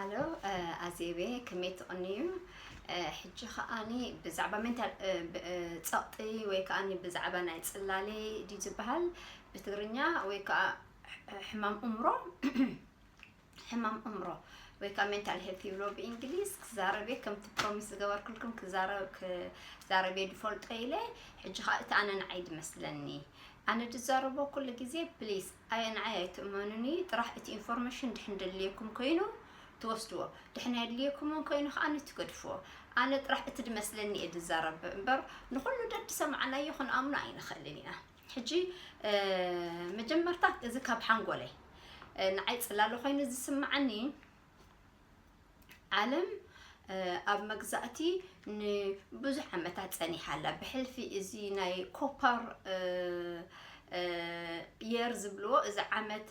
ሃሎ፣ ኣዜቤ፣ ከመይ ትቕንዩ? ሕጂ ከኣኒ ብዛዕባ ሜንታል ጸቕጢ ወይ ከኣኒ ብዛዕባ ናይ ጽላለ ድዩ ዝበሃል ብትግርኛ፣ ወይ ከዓ ሕማም እምሮ፣ ሕማም እምሮ ወይ ከዓ ሜንታል ሄልት ይብሎ ብእንግሊዝ። ክዛረብ እየ፣ ከምቲ ፕሮሚስ ዝገበርኩልኩም ክዛረብ ክዛረብ እየ ዝፈልጦ ኢለ። ሕጂ ከዓ እቲ ኣነ ንዓይ ዝመስለኒ ኣነ ዝዛረቦ ኩሉ ግዜ ፕሊስ ኣየ ንዓይ ኣይትእመኑኒ። ጥራሕ እቲ ኢንፎርሜሽን ድሕን ደልየኩም ኮይኑ ትወስድዎ፣ ድሕን ኣየድልየኩምን ኮይኑ ከዓ ትገድፍዎ። ኣነ ጥራሕ እቲ ዝመስለኒ እየ ዝዛረብ እምበር ንኩሉ ደድ ሰማዕናዮ ክንኣምኖ ኣይንኽእልን ኢና። ሕጂ መጀመርታ እዚ ካብ ሓንጎለይ ንዓይ ጽላለ ኮይኑ ዝስምዓኒ ዓለም ኣብ መግዛእቲ ንብዙሕ ዓመታት ጸኒሓ ኣላ። ብሕልፊ እዚ ናይ ኮፐር የር ዝብልዎ፣ እዚ ዓመት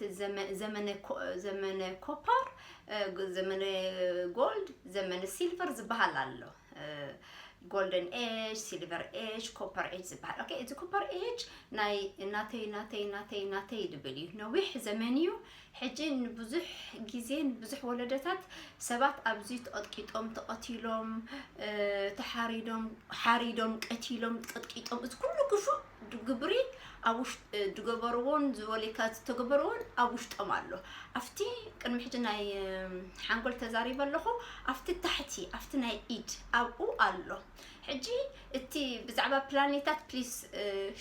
ዘመነ ኮፐር፣ ዘመነ ጎልድ፣ ዘመነ ሲልቨር ዝበሃል ኣሎ። ጎልደን ኤጅ፣ ሲልቨር ኤጅ፣ ኮፐር ኤጅ ዝበሃል። ኦኬ፣ እዚ ኮፐር ኤጅ ናይ ናተይ ናተይ ናተይ ናተይ ድብል እዩ። ነዊሕ ዘመን እዩ። ሕጂ ንብዙሕ ግዜ ንብዙሕ ወለደታት ሰባት ኣብዚ ተቐጥቂጦም፣ ተቐቲሎም፣ ተሓሪዶም፣ ሓሪዶም፣ ቀቲሎም፣ ቀጥቂጦም፣ እዚ ኩሉ ግፉዕ ግብሪ ኣብ ውሽጢ ዝገበርዎን ዝወሊካ ዝተገበርዎን ኣብ ውሽጦም ኣሎ። ኣብቲ ቅድሚ ሕጂ ናይ ሓንጎል ተዛሪበ ኣለኹ። ኣብቲ ታሕቲ ኣብቲ ናይ ኢድ ኣብኡ ኣሎ። ሕጂ እቲ ብዛዕባ ፕላኔታት ፕሊስ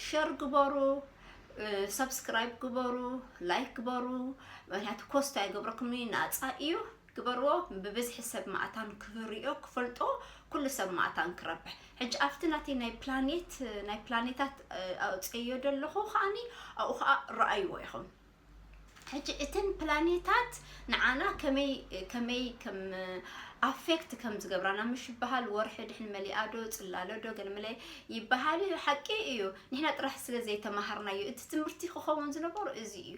ሸር ግበሩ፣ ሰብስክራይብ ግበሩ፣ ላይክ ግበሩ። ምክንያቱ ኮስት ኣይገብረኩም፣ ናፃ እዩ። ግበርዎ። ብብዝሒ ሰብ ማእታን ክርእዮ ክፈልጦ ኩሉ ሰብ ማእታን ክረብሕ። ሕጂ ኣብቲ ናተይ ናይ ፕላኔት ናይ ፕላኔታት ኣውፅዮ ዘለኹ ከዓኒ ኣብኡ ከዓ ረኣይዎ ኢኹም። ሕጂ እተን ፕላኔታት ንዓና ከመይ ከመይ ከም ኣፌክት ከም ዝገብራና ምሽ ይበሃል። ወርሒ ድሕን መሊኣ ዶ ጽላለ ዶ ገለመለ ይበሃል እዩ። ሓቂ እዩ። ንሕና ጥራሕ ስለ ዘይተማሃርናዮ እቲ ትምህርቲ ክኸውን ዝነበሩ እዚ እዩ።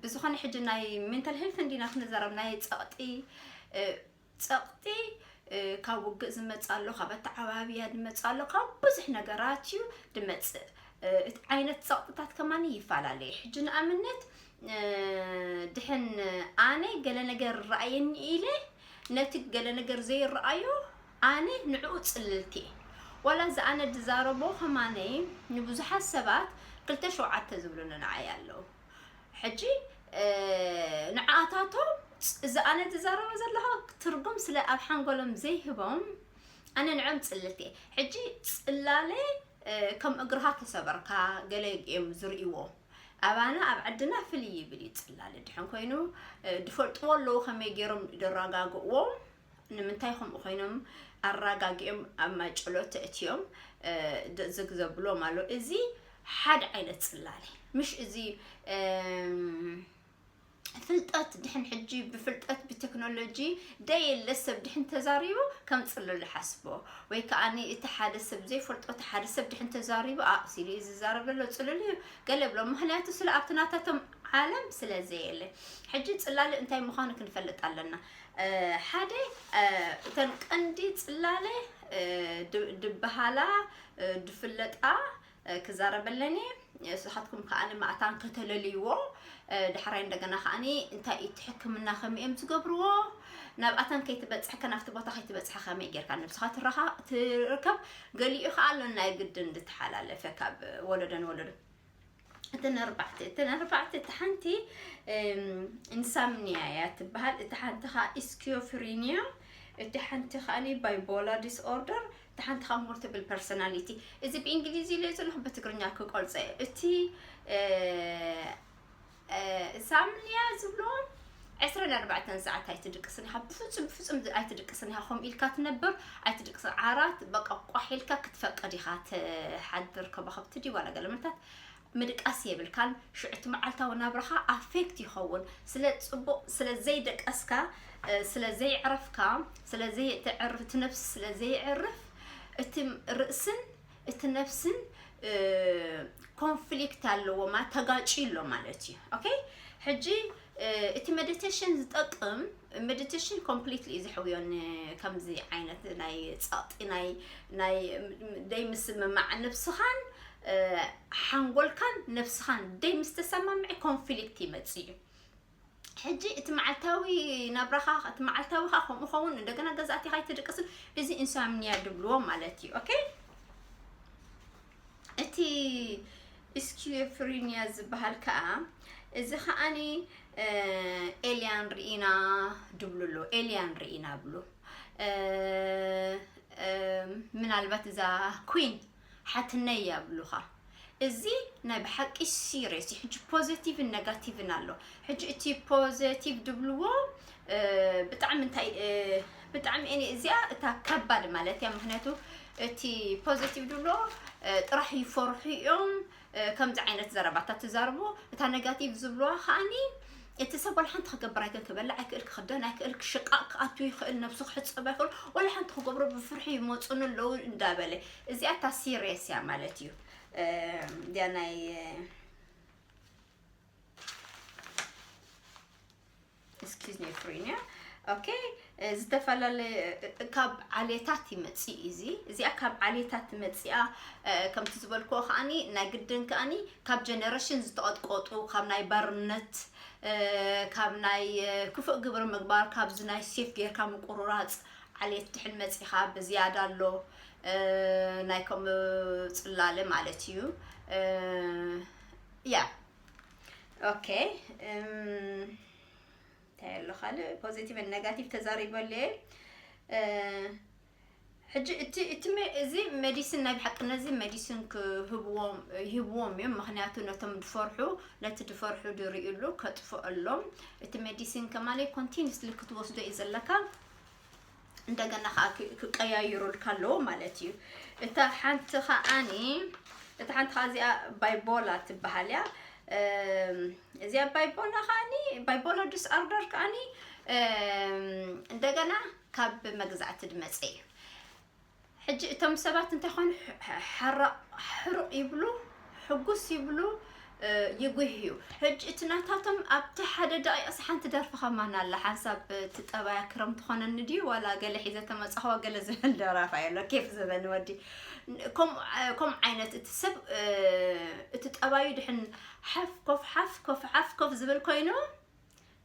ብዝኾነ ሕጂ ናይ ሜንታል ሄልት እንዲና ክንዛረብ ናይ ጸቕጢ ጸቕጢ ካብ ውግእ ዝመጽእ ኣሎ፣ ካብ ኣተዓባብያ ዝመጽእ ኣሎ፣ ካብ ብዙሕ ነገራት እዩ ዝመጽእ። እቲ ዓይነት ጸቕጥታት ከማን ይፈላለየ። ሕጂ ንኣብነት ድሕን ኣነ ገለ ነገር ረኣየኒ ኢለ ነቲ ገለ ነገር ዘይረኣዮ ኣነ ንዕኡ ጽልልቲ እየ። ዋላ እዚ ኣነ ዝዛረቦ ከማነይ ንብዙሓት ሰባት ክልተ ሸውዓተ ዝብሉኒ ንዓይ ኣለዉ። ሕጂ ንዓታቶም እዚ ኣነ ዝዛረቦ ዘለኹ ትርጉም ስለ ኣብ ሓንጎሎም ዘይህቦም ኣነ ንዕም ጽልልቲ እየ። ሕጂ ጽላለ ከም እግርኻ ተሰበርካ ገለ እዮም ዝርእይዎ። ኣባና ኣብ ዓድና ፍልይ ይብል እዩ ጽላለ። ድሕን ኮይኑ ዝፈልጥዎ ኣለዉ ከመይ ገይሮም ደረጋግእዎም፣ ንምንታይ ከምኡ ኮይኖም ኣራጋጊኦም ኣብ ማጨሎ ተእትዮም ዝግ ዘብሎም ኣሎ። እዚ ሓደ ዓይነት ጽላለ ምሽ እዚ ፍልጠት ድሕን ሕጂ ብፍልጠት ብቴክኖሎጂ ደየለ ሰብ ድሕን ተዛሪቡ ከም ጽልል ሓስቦ ወይ ከዓኒ እቲ ሓደ ሰብ ዘይፈልጦ እቲ ሓደ ሰብ ድሕን ተዛሪቡ ኣእሲሉ እዩ ዝዛረብ ዘሎ ጽልል እዩ ገለ ብሎ ምክንያቱ ስለ ኣብቲ ናታቶም ዓለም ስለ ዘየለ ሕጂ ጽላለ እንታይ ምዃኑ ክንፈልጥ ኣለና። ሓደ እተን ቀንዲ ጽላለ ድበሃላ ድፍለጣ ክዛረበለኒ ንስኻትኩም ከዓኒ ማእታን ከተለልይዎ ድሕራይ እንደገና ከዓኒ እንታይ እቲ ሕክምና ከመይ እዮም ዝገብርዎ ናብኣተን ከይትበፅሕ ከናብቲ ቦታ ከይትበፅሕ ከመይ ጌርካ ነብስኻ ትርከብ። ገሊኡ ከዓ ኣሎ ናይ ግድን ዝተሓላለፈ ካብ ወለዶ ንወለዶ። እተን ኣርባዕተ እተን ኣርባዕተ እቲ ሓንቲ ኢንሳምኒያ እያ ትበሃል። እቲ ሓንቲ ከዓ ኢስኪዮፍሪኒያ፣ እቲ ሓንቲ ከዓ ባይፖላር ዲስኦርደር፣ እቲ ሓንቲ ከዓ ሙልቲፕል ፐርሶናሊቲ። እዚ ብእንግሊዝ ኢለ ዘለኹ ብትግርኛ ክቆልፀ እቲ ኢንሳምኒያ ዝብልዎም ዕስራን ኣርባዕተን ሰዓት ኣይትድቅስን ኢኻ። ብፍጹም ብፍጹም ኣይትድቅስን ኢኻ። ከምኡ ኢልካ ትነብር ኣይትድቅስን። ዓራት በቃ ቋሕ ኢልካ ክትፈቅድ ኢኻ ትሓድር። ከበኸብቲ ድዩ ዋላ ገለመታት ምድቃስ የብልካን። ሽዑ እቲ መዓልታዊ ናብራኻ ኣፌክት ይኸውን። ስለ ጽቡቕ ስለ ዘይደቀስካ ስለ ዘይዕረፍካ ስለ ዘይተዕርፍ እቲ ነብሲ ስለ ዘይዕርፍ እቲ ርእስን እቲ ነብስን ኮንፍሊክት ኣለዎ ማለት ተጋጭ ኣሎ ማለት እዩ። ኦኬ ሕጂ እቲ ሜዲቴሽን ዝጠቅም ሜዲቴሽን ኮምፕሊትሊ እዩ ዝሕውዮ ከምዚ ዓይነት ናይ ጸቕጢ ናይ ናይ ደይ ምስምማዕ ነብስኻን ሓንጎልካን ነብስኻን ደይ ምስ ተሰማምዐ ኮንፍሊክት ይመጽእ እዩ። ሕጂ እቲ መዓልታዊ ናብራኻ፣ እቲ መዓልታዊኻ ከምኡ ኸውን፣ እንደገና ገዛእቲ ካይትድቅስን፣ እዚ ኢንሶምኒያ ድብልዎ ማለት እዩ። ኦኬ? እቲ ስኪዞፍሪኒያ ዝበሃል ከኣ፣ እዚ ከኣኒ፣ እ፣ ኤልያን ርኢና ድብሉ ኣሎ። ኤልያን ርኢና ብሉ። እ፣ እ፣ ምናልባት እዛ ኩን ሓትነይ እያ ብሉኻ። እዚ ናይ ብሓቂ ሲሪየስ እዩ። ሕጂ ፖዚቲቭን ነጋቲቭን ኣሎ። ሕጂ እቲ ፖዚቲቭ ድብልዎ፣ እ፣ ብጣዕሚ እንታይ፣ እ፣ ብጣዕሚ እኔ እዚኣ እታ ከባድ ማለት እያ። ምኽንያቱ እቲ ፖዚቲቭ ድብልዎ፣ እ፣ ጥራሕ ይፈርሑ እዮም፣ እ፣ ከምዚ ዓይነት ዘረባታት ትዛርቡ። እታ ነጋቲቭ ዝብልዋ ከኣኒ እቲ ሰብ ዋላ ሓንቲ ክገብር ኣይክእል፣ ክበልዕ ኣይክእል፣ ክኽደን ኣይክእል፣ ክሽቃቕ ክኣቱ ይኽእል፣ ነብሱ ክሕጸብ ኣይክእል፣ ዋላ ሓንቲ ክገብሮ ብፍርሒ ይመጹኒ ኣለዉ እንዳበለ። እዚኣ እታ ሲሪየስ እያ ማለት እዩ። እ፣ እዚኣ ናይ፣ እ፣ ስኪዝኒፍሪኒያ። ኦኬ፣ እ፣ ዝተፈላለየ፣ እ፣ ካብ ዓሌታት ይመጽእ እዚ። እዚኣ ካብ ዓሌታት መጺኣ፣ እ፣ ከምቲ ዝበልክዎ ከኣኒ ናይ ግድን ከኣኒ ካብ ጀነሬሽን ዝተቐጥቀጡ፣ ካብ ናይ ባርነት፣ እ፣ ካብ ናይ፣ እ፣ ክፉእ ግብሪ ምግባር፣ ካብዚ ናይ ሴፍ ጌርካ ምቁርራጽ ዓሌት ድሕን መጺኻ ብዝያዳ ኣሎ፣ እ፣ ናይ ከምኡ ጽላለ ማለት እዩ። እ፣ ያ፣ ኦኬ፣ እም፣ እንታይ ኣሎ ካልእ ፖዚቲቭ ን ነጋቲቭ ተዛሪበሉ እየ። እ፣ ሕጂ እቲ፣ እቲ መ-፣ እዚ ሜዲሲን ናይ ብሓቂ ነዚ ሜዲሲን ክህብዎም፣ ይህብዎም እዮም። ምኽንያቱ ነቶም ድፈርሑ፣ ነቲ ድፈርሑ ድርእዩሉ ከጥፍአሎም። እቲ ሜዲሲን ከማለይ ኮንቲኒስሊ ክትወስዶ እዩ ዘለካ። እንደገና ከዓ ክ-፣ ክቀያይሩልካ ኣለዎ ማለት እዩ። እታ ሓንቲ ከኣኒ፣ እታ ሓንቲ ከዓ እዚኣ ባይቦላ ትበሃል እያ። እም፣ እዚኣ ባይቦላ ከኣኒ፣ ባይቦላ ዲስኦርደር ከኣኒ፣ እም፣ እንደገና ካብ መግዛእቲ ድመፀ እዩ። ሕጂ እቶም ሰባት እንታይ ኾኑ፣ ሕ-፣ ሕ-፣ ሓራ-፣ ሕሩቕ ይብሉ፣ ሕጉስ ይብሉ፣ እ፣ ይጉህዩ። ሕጂ እቲ ናታቶም ኣብቲ ሓደ ደቂቕስ ሓንቲ ደርፊ ከማን ኣላ። ሓንሳብ እቲ ጠባያ ክረምቲ ኾነኒ ድዩ ዋላ ገለ ሒዘ ተመጻኽዋ ገለ ዝብል ደራፋ የሎ። ኬፍ ዝበኒ ወዲ። ከምኡ፣ ከምኡ ዓይነት እቲ ሰብ፣ እ፣ እቲ ጠባዩ ድሕን ሓፍ ኮፍ፣ ሓፍ ኮፍ፣ ሓፍ ኮፍ ዝብል ኮይኑ፣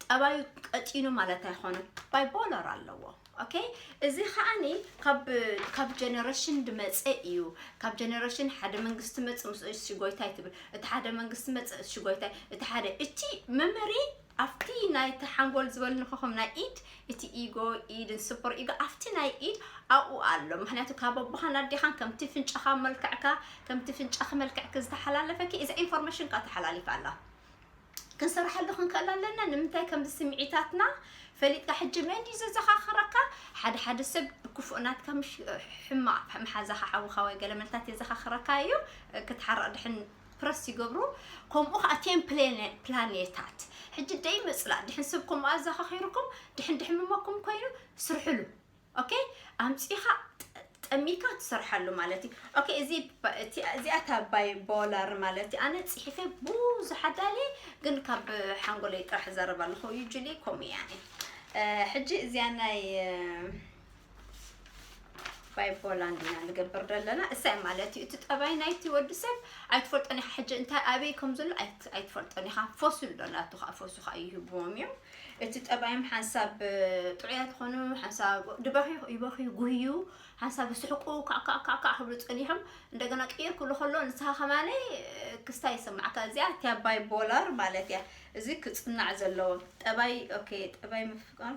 ጠባዩ ቀጢኑ ማለት ኣይኾነን። ባይፖለር ኣለዎ። ኦኬ፣ እዚ ከኣኒ ካብ፣ ካብ ጀነሬሽን ድመጸ እዩ። ካብ ጀነሬሽን ሓደ መንግስቲ መጽእ ምስ እሺ ጎይታይ ትብል፣ እቲ ሓደ መንግስቲ መጽእ እሺ ጎይታይ፣ እቲ ሓደ፣ እቲ መመሪ ኣብቲ ናይ ተሓንጎል ዝበልንኹም ናይ ኢድ፣ እቲ ኢጎ፣ ኢድ ን ሱፐር ኢጎ ኣብቲ ናይ ኢድ ኣብኡ ኣሎ። ምኽንያቱ ካብ ኣቦኻን ኣዴኻን ከምቲ ፍንጫኻ መልክዕካ፣ ከምቲ ፍንጫኺ መልክዕኪ ዝተሓላለፈኪ፣ እዚ ኢንፎርሜሽን ካ ተሓላሊፋ ኣላ። ክንሰርሓሉ ክንክእል ኣለና። ንምንታይ ከምዚ ስምዒታትና ፈሊጥካ፣ ሕጂ መን እዩ ዘዘኻኽረካ? ሓደ ሓደ ሰብ ብክፉእ ናትካ ምሽ-፣ ሕማቕ መሓዛኻ ሓውኻ ወይ ገለ መልታት የዘኻኽረካ እዩ። ክትሓርቕ ድሕን ፕረስ ይገብሩ። ከምኡ ኸዓ እተን ፕላኔ-፣ ፕላኔታት። ሕጂ ደይ ምጽላእ። ድሕን ሰብ ከምኡ ኣዘኻኺሩኩም፣ ድሕን ድሕምመኩም ኮይኑ ስርሕሉ። ኦኬ፣ ኣምጺኻ ጠ-፣ ጠሚካ ትሰርሓሉ ማለት እዩ። ኦኬ፣ እዚ ባ-፣ እቲ፣ እዚኣ እታ ባይፖላር ማለት እዩ። ኣነ ጽሒፈ ብዙሕ ኣዳልየ፣ ግን ካብ ሓንጎለይ ጥራሕ ዘረብ ኣለኹ። ዩጁሊ ከምኡ እያ። እ፣ ሕጂ እዚኣ ናይ፣ እ፣ ባይፖላር እንዲና ንገብር ዘለና። እሳይ ማለት እዩ። እቲ ጠባይ ናይቲ ወዲ ሰብ ኣይትፈልጦን ኢኻ። ሕጂ እንታይ ኣበይ ከም ዘሎ ኣይት-፣ ኣይትፈልጦን ኢኻ። ፎስል ዶ ናቱ ኸዓ ፎሱ ኸዓ ይህብዎም እዮም። እቲ ጠባዮም ሓንሳብ ጥዑያት ኾኑ፣ ሓንሳብ ድበኽዩ፣ ይበኽዩ፣ ጉህዩ፣ ሓንሳብ ይስሕቁ፣ ካዕ፣ ካዕ፣ ካዕ፣ ካዕ ክብሉ ጸኒሖም። እንደገና ቅይር ክብሉ ከሎ፣ ንስኻ ከማለይ ክስታይ ይስምዓካ። እዚኣ እቲያ ባይፖላር ማለት እያ። እዚ ክጽናዕ ዘለዎ። ጠባይ፣ ኦኬ፣ ጠባይ ምፍቃር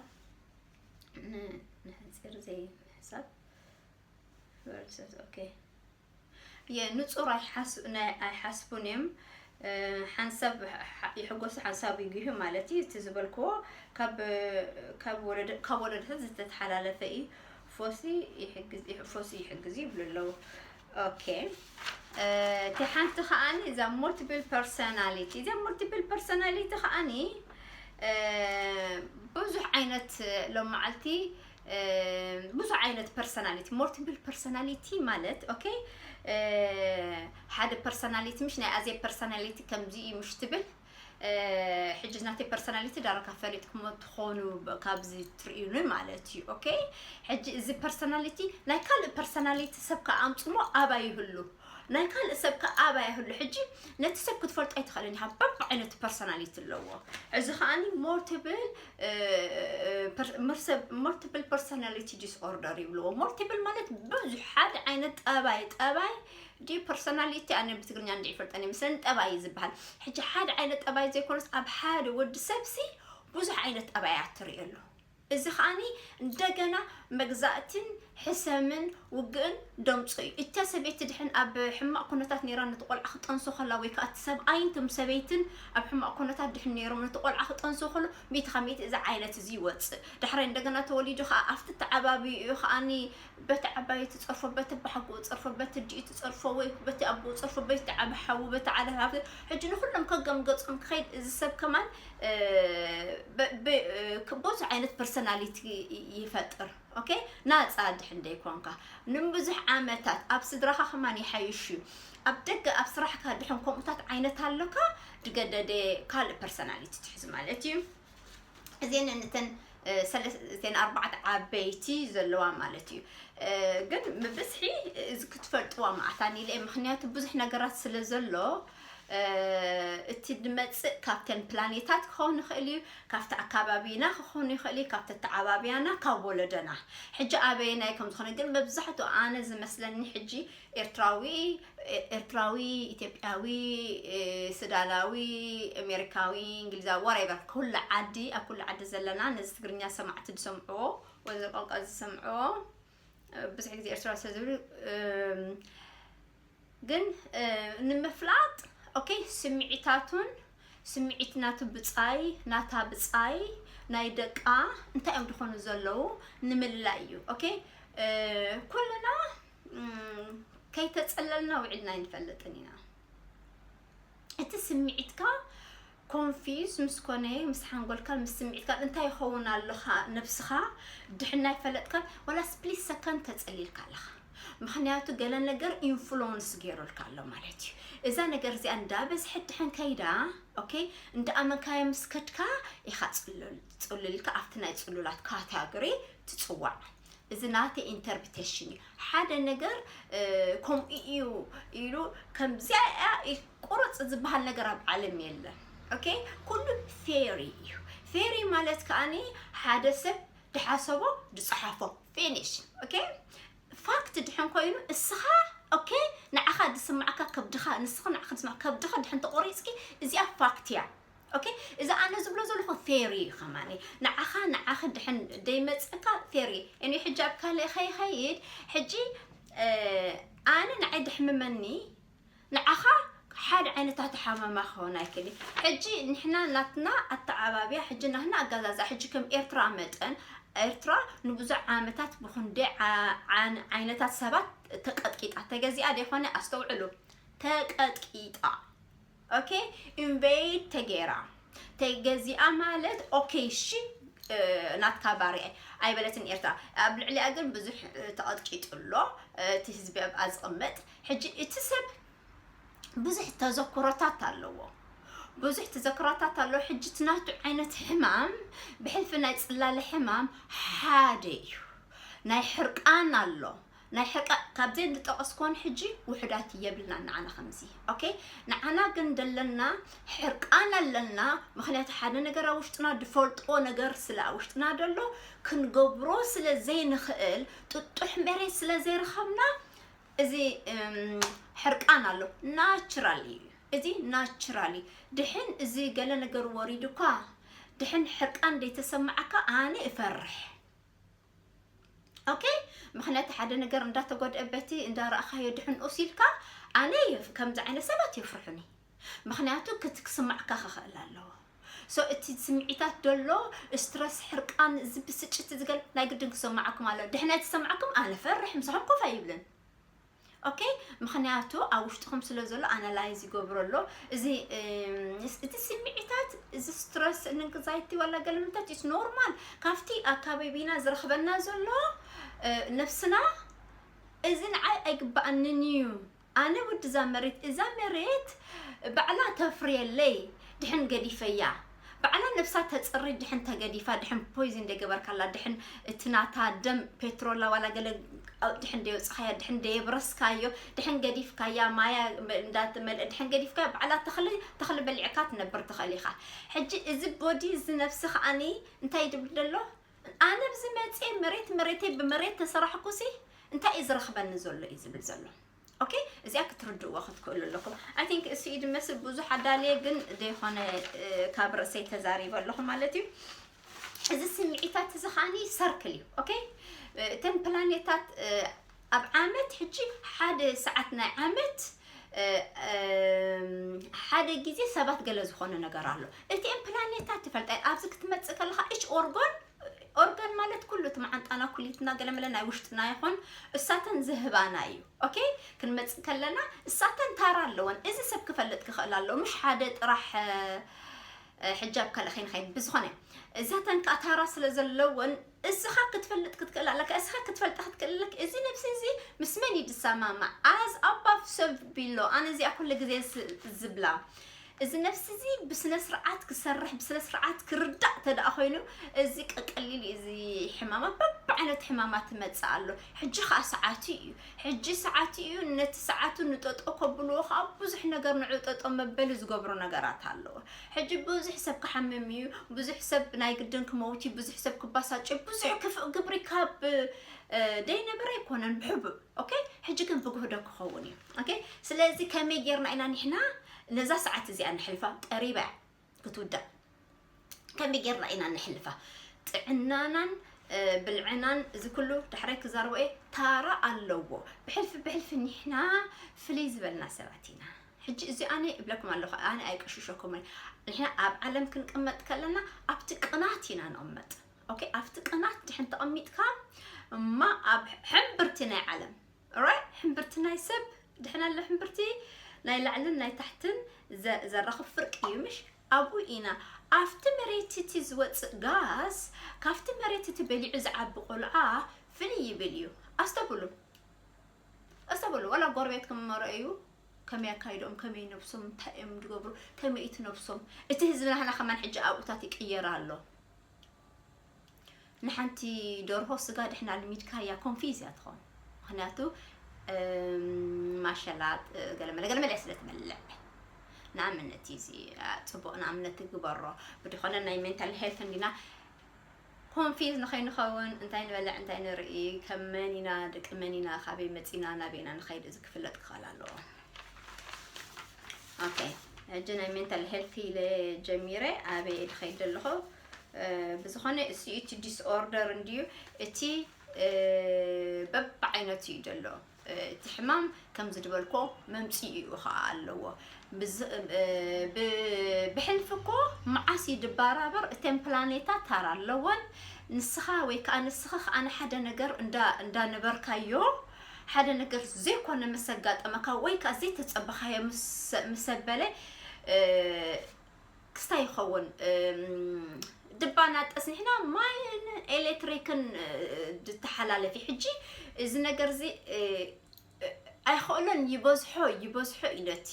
ን-፣ ንሕጺር ዘይምሕሳብ። ቨርሰስ፣ ኦኬ። የ-፣ ንጹር ኣይሓስ-፣ ናይ-፣ ኣይሓስቡን እዮም። እ፣ ሓንሳብ ሓ-፣ ይሕጎሱ፣ ሓንሳብ ይጉህዩ ማለት እዩ። እቲ ዝበልክዎ ካብ፣ ካብ ወለደ-፣ ካብ ወለዶታት ዝተተሓላለፈ እዩ። ፎሲ ይሕግዝ፣ ይሕ-፣ ፎሲ ይሕግዝ ይብሉ ኣለዉ። ኦኬ። እ፣ እቲ ሓንቲ ከኣኒ እዛ ሙልቲፕል ፐርሶናሊቲ። እዛ ሙልቲፕል ፐርሶናሊቲ ከኣኒ፣ እ፣ ብዙሕ ዓይነት ሎመዓልቲ እ፣ ብዙሕ ዓይነት ፐርሰናሊቲ፣ ሞልቲፕል ፐርሰናሊቲ ማለት፣ ኦኬ፣ እ፣ ሓደ ፐርሰናሊቲ ምሽ ናይ ኣዜ ፐርሰናሊቲ ከምዚ እዩ ምሽ ትብል፣ እ፣ ሕጂ ናተይ ፐርሰናሊቲ ዳርጋ ፈሊጥኩሞ ትኾኑ ብ-፣ ካብዚ ትርእዩኒ ማለት እዩ፣ ኦኬ። ሕጂ እዚ ፐርሰናሊቲ ናይ ካልእ ፐርሰናሊቲ ሰብ ከኣምጽሞ ኣባይ ይህሉ፣ ናይ ካልእ ሰብ ከኣ ኣባይ ይህሉ። ሕጂ ነቲ ሰብ ክትፈልጦ ኣይትኽእልን ኢኻ። በብዓይነቱ ፐርሶናሊቲ ኣለዎ። እዚ ከኣኒ ሞርቲብል ሞርቲብል ፐርሶናሊቲ ዲስኦርደር ይብልዎ። ሞርቲብል ማለት ብዙሕ ሓደ ዓይነት ጠባይ ጠባይ ዲ ፐርሶናሊቲ ኣነ ብትግርኛ እንዲ ይፈልጠን ይመስለኒ ጠባይ እዩ ዝበሃል። ሕጂ ሓደ ዓይነት ጠባይ ዘይኮነስ ኣብ ሓደ ወዲ ሰብሲ ብዙሕ ዓይነት ጠባያት ትርእየሉ። እዚ ከኣኒ እንደገና መግዛእትን ሕሰምን ውግእን ደምጾ እዩ። እታ ሰበይቲ ድሕን ኣብ ሕማቕ ኩነታት ነይራ ነቲ ቆልዓ ክጠንሶ ከላ ወይ ከዓ እቲ ሰብኣይን እቶም ሰበይትን ኣብ ሕማቕ ኩነታት ድሕን ነይሮም ነቲ ቆልዓ ክጠንሶ ከሎ ሚእቲ ካብ ሚእቲ እዚ ዓይነት እዚ ይወፅእ። ዳሕራይ እንደገና ተወሊዱ ከዓ ኣብቲ ተዓባቢኡ እዩ ከኣኒ በቲ ዓባዩ ትፀርፎ፣ በቲ ኣቦሓጎኡ ፀርፎ፣ በቲ ኣዲኡ ትፀርፎ ወይ በቲ ኣቦኡ ፀርፎ፣ በቲ ዓቢ ሓዉ፣ በቲ ዓቢ ሓፍቲ። ሕጂ ንኩሎም ከገምገጾም ክኸይድ እዚ ሰብ ከማን እ፣ ብ- ብ- እ፣ ክ- ብዙሕ ዓይነት ፐርሶናሊቲ ይ- ይፈጥር። ኦኬ፣ ናፃ ድሕን ደይኮንካ ንብዙሕ ዓመታት ኣብ ስድራኻ ከማን ይሓይሽ እዩ። ኣብ ደገ ኣብ ስራሕካ ድሕን ከምኡታት ዓይነት ኣሎካ ድገደደ ካልእ ፐርሶናሊቲ ትሕዝ ማለት እዩ። እዚን እተን እ፣ ሰለስ- እተን ኣርባዕተ ዓበይቲ ዘለዋ ማለት እዩ። እ፣ ግን ብብዝሒ እዚ ክትፈልጥዋ ማዕታን ኢለ እየ፣ ምክንያቱ ብዙሕ ነገራት ስለ ዘሎ እ፣ እቲ ድመጽእ ካብተን ፕላኔታት ክኸውን ይኽእል እዩ፣ ካብቲ ኣካባቢና ክኸውን ይኽእል እዩ፣ ካብቲ ኣተዓባብያና፣ ካብ ወለደና። ሕጂ ኣበየናይ ከም ዝኾነ ግን መብዛሕትኡ ኣነ ዝመስለኒ ሕጂ ኤርትራዊ ኤርትራዊ፣ ኢትዮጵያዊ፣ እ፣ ሱዳናዊ፣ ኣሜሪካዊ፣ እንግሊዛዊ፣ ዋሬቨር፣ ኩሉ ዓዲ፣ ኣብ ኩሉ ዓዲ ዘለና ነዚ ትግርኛ ሰማዕቲ ዝሰምዕዎ ወይ እዚ ቋንቋ ዝሰምዕዎ እ፣ ብዙሕ ግዜ ኤርትራዊ ስለ ዝብሉ እም፣ ግን እ፣ ንምፍላጥ ኦኬ ስምዒታቱን ስምዒት ናቱ ብጻይ ናታ ብጻይ ናይ ደቃ እንታይ እዮም ዝኾኑ ዘለዉ ንምልላይ እዩ። ኦኬ እ፣ ኩልና እም፣ ከይተጸለልና ውዒልና ኣይንፈልጥን ኢና። እቲ ስምዒትካ ኮንፊዝ ምስ ኮነ ምስ ሓንጎልካ ምስ ስምዒትካ እንታይ ይኸውን ኣለኻ ነብስኻ ድሕን ናይ ፈለጥካ ዋላ ስፕሊት ሰከንድ ተጸሊልካ ኣለኻ። ምክንያቱ ገለ ነገር ኢንፍሉወንስ ገይሩልካ ኣሎ ማለት እዩ። እዛ ነገር እዚኣ እንዳበዝሐት ድሕን ከይዳ ኦኬ እንዳኣመንካዮ ምስ ከድካ ኢኻ ጽሉል ጽሉልካ ኣብቲ ናይ ጽሉላት ካታጎሪ ትጽዋዕ። እዚ ናተይ ኢንተርፕሪቴሽን እዩ። ሓደ ነገር እ፣ ከምኡ እዩ ኢሉ ከምዚኣ እያ ኢል- ቁርፅ ዝበሃል ነገር ኣብ ዓለም የለን። ኦኬ ኩሉ ፌሪ እዩ። ፌሪ ማለት ከኣኒ ሓደ ሰብ ድሓሰቦ ድፀሓፎ ፊኒሽ። ኦኬ ፋክት ድሕን ኮይኑ እስኻ ኦኬ ንዓኻ ድስማዕካ ከብድኻ ንስኻ ንዓኻ ድስማዕ ከብድኻ ድሕን ተቆሪፅኪ እዚኣ ፋክት እያ። ኦኬ እዚ ኣነ ዝብሎ ዘለኹ ፌሪ እዩ ከማኒ ንዓኻ ንዓኺ ድሕን ደይመፀካ ፌሪ እኒ ሕጂ ኣብ ካልእ ከይኸይድ ሕጂ እ፣ ኣነ ንዓይ ድሕምመኒ ንዓኻ ሓደ ዓይነት ኣተሓማማ ክኸውን ኣይክእል እዩ። ሕጂ ንሕና ናትና ኣተዓባብያ ሕጂ ናትና ኣገዛዛ ሕጂ ከም ኤርትራ መጠን ኤርትራ ንብዙሕ ዓመታት ብኹንደ ዓ- ዓን- ዓይነታት ሰባት ተቀጥቂጣ ተገዚኣ ደይኮነ ኣስተውዕሉ ተቀጥቂጣ ኦኬ ኢንቨይድ ተገይራ ተገዚኣ ማለት ኦኬ እሺ እ፣ ናትካ ባርያ ኣይበለትን ኤርትራ ኣብ ልዕሊኣ ግን ብዙሕ እ፣ ተቐጥቂጡ ኣሎ እ፣ እቲ ህዝቢ ኣብኣ ዝቕመጥ ሕጂ እቲ ሰብ ብዙሕ ተዘክሮታት ኣለዎ ብዙሕ ተዘክሮታት ኣለዎ ሕጂ እቲ ናቱ ዓይነት ሕማም ብሕልፊ ናይ ፅላለ ሕማም ሓደ እዩ ናይ ሕርቃን ኣሎ ናይ ሕርቃ ካብዘይ ዝጠቐስኮን ሕጂ ውሕዳት የብልና ንዓና ከምዚ ኦኬ ንዓና ግን ደለና ሕርቃን ኣለና ምክንያቱ ሓደ ነገር ኣብ ውሽጥና ድፈልጥዎ ነገር ስለ ኣብ ውሽጥና ደሎ ክንገብሮ ስለ ዘይንኽእል ጥጡሕ መሬት ስለ ዘይረኸብና እዚ እም፣ ሕርቃን ኣሎ ናቹራል እዩ እዚ ናቹራል እዩ ድሕን እዚ ገለ ነገር ወሪዱካ ድሕን ሕርቃን ደይተሰማዓካ ኣነ እፈርሕ ኦኬ ምክንያቱ ሓደ ነገር እንዳተጎድአ በቲ እንዳረኣኻዮ ድሕን ኦሲልካ ኣነ የፍ- ከምዚ ዓይነት ሰባት የፍርሑኒ ምክንያቱ ክት ክስማዕካ ክኽእል ኣለዎ ሶ እቲ ስምዒታት ደሎ ስትረስ ሕርቃን እዚ ብስጭት ዝገል ናይ ግድን ክሰማዓኩም ኣሎ ድሕን ኣይተሰማዓኩም ኣነ ፈርሕ ምሳኹም ኮፍ ኣይብልን ኦኬ ምክንያቱ ኣብ ውሽጥኹም ስለ ዘሎ ኣናላይዝ ይገብሮ ኣሎ እዚ እም፣ እቲ ስምዒታት እዚ ስትረስ ንንግዛይቲ ዋላ ገለምታት ኢስ ኖርማል ካብቲ ኣካባቢና ዝረኽበና ዘሎ እ፣ ነብስና እዚ ንዓይ ኣይግባኣንን እዩ ኣነ ውድዛ መሬት እዛ መሬት ባዕላ ተፍርየለይ ድሕን ገዲፈያ ባዕላ ነብሳ ተጽሪ ድሕን ተገዲፋ፣ ድሕን ፖይዝን ደገበርካላ፣ ድሕን እቲ ናታ ደም ፔትሮላ ዋላ ገለ ድሕን ደየውጽኻያ፣ ድሕን ደየብረስካዮ፣ ድሕን ገዲፍካያ፣ ማያ እንዳትመልእ ድሕን ገዲፍካያ፣ ባዕላ ተኽሊ፣ ተኽሊ በሊዕካ ትነብር ትኽእል ኢኻ። ሕጂ እዚ ቦዲ፣ እዚ ነብሲ ከኣኒ እንታይ ይድብል ዘሎ? ኣነ ብዚ መጽየ መሬት፣ መሬተይ ብመሬት ተሰራሕኩሲ እንታይ እዩ ዝረኽበኒ ዘሎ እዩ ዝብል ዘሎ። ኦኬ፣ እዚኣ ክትርድእዎ ክትክእሉ ኣለኩም። I think እሱ እዩ ድመስል ብዙሕ ኣዳልየ፣ ግን ደይኮነ፣ እ፣ ካብ ርእሰይ ተዛሪበ ኣለኹ ማለት እዩ። እዚ ስምዒታት እዚ ከዓኒ ሰርክል እዩ። ኦኬ፣ እ፣ እተን ፕላኔታት፣ እ፣ ኣብ ዓመት ሕጂ ሓደ ሰዓት ናይ ዓመት፣ እ፣ እም፣ ሓደ ግዜ ሰባት ገለ ዝኾነ ነገር ኣሎ። እቲኤን ፕላኔታት ትፈልጣ፣ ኣብዚ ክትመጽእ ከለኻ እች ኦርጎን ኦርጋን ማለት ኩሉ እቲ መዓንጣና፣ ኩሊትና፣ ገለመለ ናይ ውሽጥና ይኹን እሳተን ዝህባና እዩ። ኦኬ፣ ክንመጽእ ከለና እሳተን ታራ ኣለወን። እዚ ሰብ ክፈልጥ ክኽእል ኣለዎ፣ ምሽ ሓደ ጥራሕ፣ እ፣ እ፣ ሕጃብ ካልእ ከይንኸይድ። ብዝኾነ እዛተን ከኣ ታራ ስለ ዘለወን እስኻ ክትፈልጥ ክትክእል ኣለካ፣ እስኻ ክትፈልጣ ክትክእል ኣለካ። እዚ ነብሲ እዚ ምስ መን እዩ ዝሰማማዕ? As above so below። ኣነ እዚኣ ኩሉ ግዜ ዝ-፣ ዝብላ፣ እዚ ነብሲ እዚ ብስነ ስርዓት ክሰርሕ፣ ብስነ ስርዓት ክርዳእ ተደኣ ኮይኑ፣ እዚ ቀቀሊል እዩ። እዚ ሕማማት፣ በብዓይነት ሕማማት ትመጽእ ኣሎ። ሕጂ ኸኣ ሰዓቱ እዩ። ሕጂ ሰዓቱ እዩ። ነቲ ሰዓቱ ንጠጦ ከብልዎ ኸኣ ብዙሕ ነገር ንዑ ጠጦ መበሊ ዝገብሩ ነገራት ኣለዎ። ሕጂ ብዙሕ ሰብ ክሓምም እዩ። ብዙሕ ሰብ ናይ ግድን ክመውት እዩ። ብዙሕ ሰብ ክባሳጭ እዩ። ብዙሕ ክፍእ ግብሪ ካብ፣ እ፣ ደይነበረ ኣይኮነን ብሕቡእ። ኦኬ፣ ሕጂ ግን ብግህዶ ክኸውን እዩ። ኦኬ፣ ስለዚ ከመይ ጌርና ኢና ንሕና ነዛ ሰዓት እዚኣ ነሕልፋ? ቀሪባ እያ ክትውዳእ። ከመይ ጌርና ኢና ነሕልፋ? ጥዕናናን፣ እ፣ ብልዕናን እዚ ኩሉ ዳሕራይ ክዛረቦ እየ። ታራ ኣለዎ። ብሕልፊ ብሕልፊ ንሕና ፍልይ ዝበልና ሰባት ኢና። ሕጂ እዚ ኣነ እብለኩም ኣለኹ፣ ኣነ ኣይቀሽሸኩምን። ንሕና ኣብ ዓለም ክንቅመጥ ከለና ኣብቲ ቅናት ኢና ንቕመጥ። ኦኬ፣ ኣብቲ ቅናት ድሕን ተቐሚጥካ እማ ኣብ ሕምብርቲ ናይ ዓለም፣ ኦራይት፣ ሕምብርቲ ናይ ሰብ ድሕን ኣሎ፣ ሕምብርቲ ናይ ላዕልን ናይ ታሕትን ዘ-፣ ዘራኽብ ፍርቂ እዩ፣ ምሽ? ኣብኡ ኢና። ኣብቲ መሬት እቲ ዝወፅእ ጋዝ፣ ካብቲ መሬት እቲ በሊዑ ዝዓቢ ቆልዓ ፍልይ ይብል እዩ። ኣስተብሉ፣ ኣስተብሉ፣ ዋላ ጎረቤትኩም መርኣዩ ከመይ ኣካይድኦም፣ ከመይ ነብሶም፣ እንታይ እዮም ዝገብሩ፣ ከመይ እቲ ነብሶም። እቲ ህዝቢ ናህና ከማን ሕጂ ኣብኡታት ይቅየር ኣሎ። ንሓንቲ ደርሆ ስጋ ድሕና ልሚድካያ ኮንፊዝ እያ ትኸውን። ምኽንያቱ፣ እም፣ ማሸላ፣ እ፣ ገለመለ፣ ገለመለ እያ ስለ ትበልዕ። ንኣብነት እዩ እዚ፣ እ፣ ጽቡቕ ንኣብነት ትግበሮ። ብድኾነ ናይ ሜንታል ሄልት እንዲና ኮንፊዝ ንኸይንኸውን እንታይ ንበልዕ፣ እንታይ ንርኢ፣ ከም መን ኢና፣ ደቂ መን ኢና፣ ካበይ መጺና፣ ናበይ ኢና ንኸይድ፣ እዚ ክፍለጥ ክኽእል ኣለዎ። ኦኬ፣ ሕጂ ናይ ሜንታል ሄልት ኢለ ጀሚረ፣ ኣበይ እየ ዝኸይድ ዘለኹ? እ፣ ብዝኾነ እሱ እቲ ዲስኦርደር እንድዩ፣ እቲ፣ እ፣ በብዓይነቱ እዩ ዘሎ። እ፣ እቲ ሕማም ከምዚ ዝበልኮ መምጽኢኡ ኸኣ ኣለዎ። ብዝ-፣ እ፣ ብ-፣ ብሕልፊ እኮ መዓስ እዩ ድባራበር? እተን ፕላኔታት ታራ ኣለወን። ንስኻ ወይ ከኣ ንስኺ ከኣ ንሓደ ነገር እንዳ-፣ እንዳነበርካዮ፣ ሓደ ነገር ዘይኮነ ምስ ኣጋጠመካ ወይ ከኣ ዘይተጸበኻዮ ምስ፣ ምስ ኣበለ፣ እ፣ ክስታይ ይኸውን፣ እም፣ ድባና ጠስኒሕና ማይን ኤሌክትሪክን፣ እ፣ ዝተሓላለፊ። ሕጂ እዚ ነገር እዚ፣ እ፣ እ፣ ኣይኸእሎን፣ ይበዝሖ፣ ይበዝሖ እዩ ነቲ፣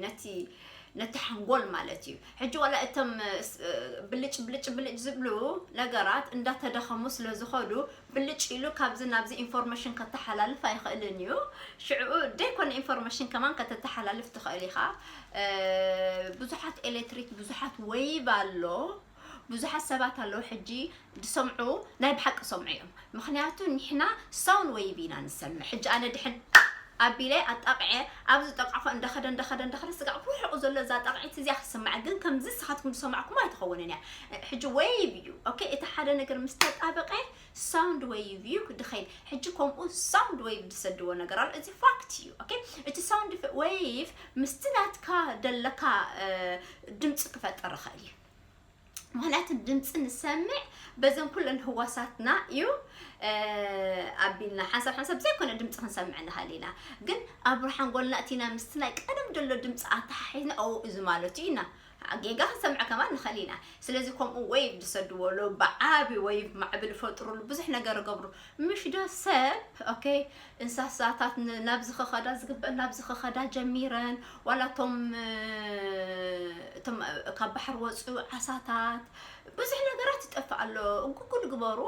ነቲ፣ ነቲ ሓንጎል ማለት እዩ። ሕጂ ዋላ እቶም፣ እ፣ ስ-፣ እ፣ ብልጭ፣ ብልጭ፣ ብልጭ ዝብሉ ነገራት እንዳተዳኸሙ ስለ ዝኸዱ፣ ብልጭ ኢሉ ካብዚ ናብዚ ኢንፎርሜሽን ከተሓላልፍ ኣይኽእልን እዩ። ሽዕኡ ደይኮነ ኢንፎርሜሽን ከማን ከተተሓላልፍ ትኽእል ኢኻ። እ፣ ብዙሓት ኤሌክትሪክ፣ ብዙሓት ዌይቭ ኣሎ፣ ብዙሓት ሰባት ኣለዉ ሕጂ ዝሰምዑ፣ ናይ ብሓቂ ሰምዑ እዮም። ምኽንያቱ ንሕና ሳውንድ ዌይቭ ኢና ንሰምዕ። ሕጂ ኣነ ድሕን ኣቢለ ኣጣቕዐ፣ ኣብ ዝጠቃዕኮ እንዳኸደ፣ እንዳኸደ፣ እንዳኸደ፣ ስጋዕ ብርሑቕ ዘሎ እዛ ጣቕዒት እዚኣ ክስማዕ፣ ግን ከምዚ ንስኻትኩም ዝሰማዕኩም ኣይትኸውንን እያ። ሕጂ ዌይቭ እዩ። ኦኬ፣ እቲ ሓደ ነገር ምስ ተጣበቀ ሳውንድ ዌይቭ እዩ ድኸይድ። ሕጂ ከምኡ ሳውንድ ዌይቭ ዝሰድዎ ነገር ኣሎ። እዚ ፋክት እዩ። ኦኬ፣ እቲ ሳውንድ ፍ-፣ ዌይቭ ምስቲ ናትካ ደለካ፣ እ፣ ድምፂ ክፈጥር ይኽእል እዩ። ምኽንያቱ ድምፂ ንሰምዕ በዘን ኩለን ህዋሳትና እዩ፣ እ፣ ኣቢልና። ሓንሳብ ሓንሳብ ዘይኮነ ድምፂ ክንሰምዕ ንኽእል ኢና። ግን ኣብ ሓንጎልና እቲና ምስቲ ናይ ቀደም ደሎ ድምፂ ኣተሓሒዝና፣ ኦ፣ እዚ ማለቱ ኢና። ጌጋ ክንሰምዕ ከማን ንኽእል ኢና። ስለዚ ከምኡ ዌቭ ዝሰድዎ ኣሎ፣ ብዓቢ ዌቭ ማዕብል ይፈጥሩሉ፣ ብዙሕ ነገር ይገብሩ። ምሽ ዶ ሰብ፣ ኦኬ፣ እንስሳታት ን-፣ ናብዚ ክኸዳ ዝግበእ ናብዚ ክኸዳ ጀሚረን፣ ዋላ እቶም፣ እ፣ እቶም ካብ ባሕሪ ወፁ ዓሳታት፣ ብዙሕ ነገራት ይጠፍእ ኣሎ። እጉጉል ግበሩ።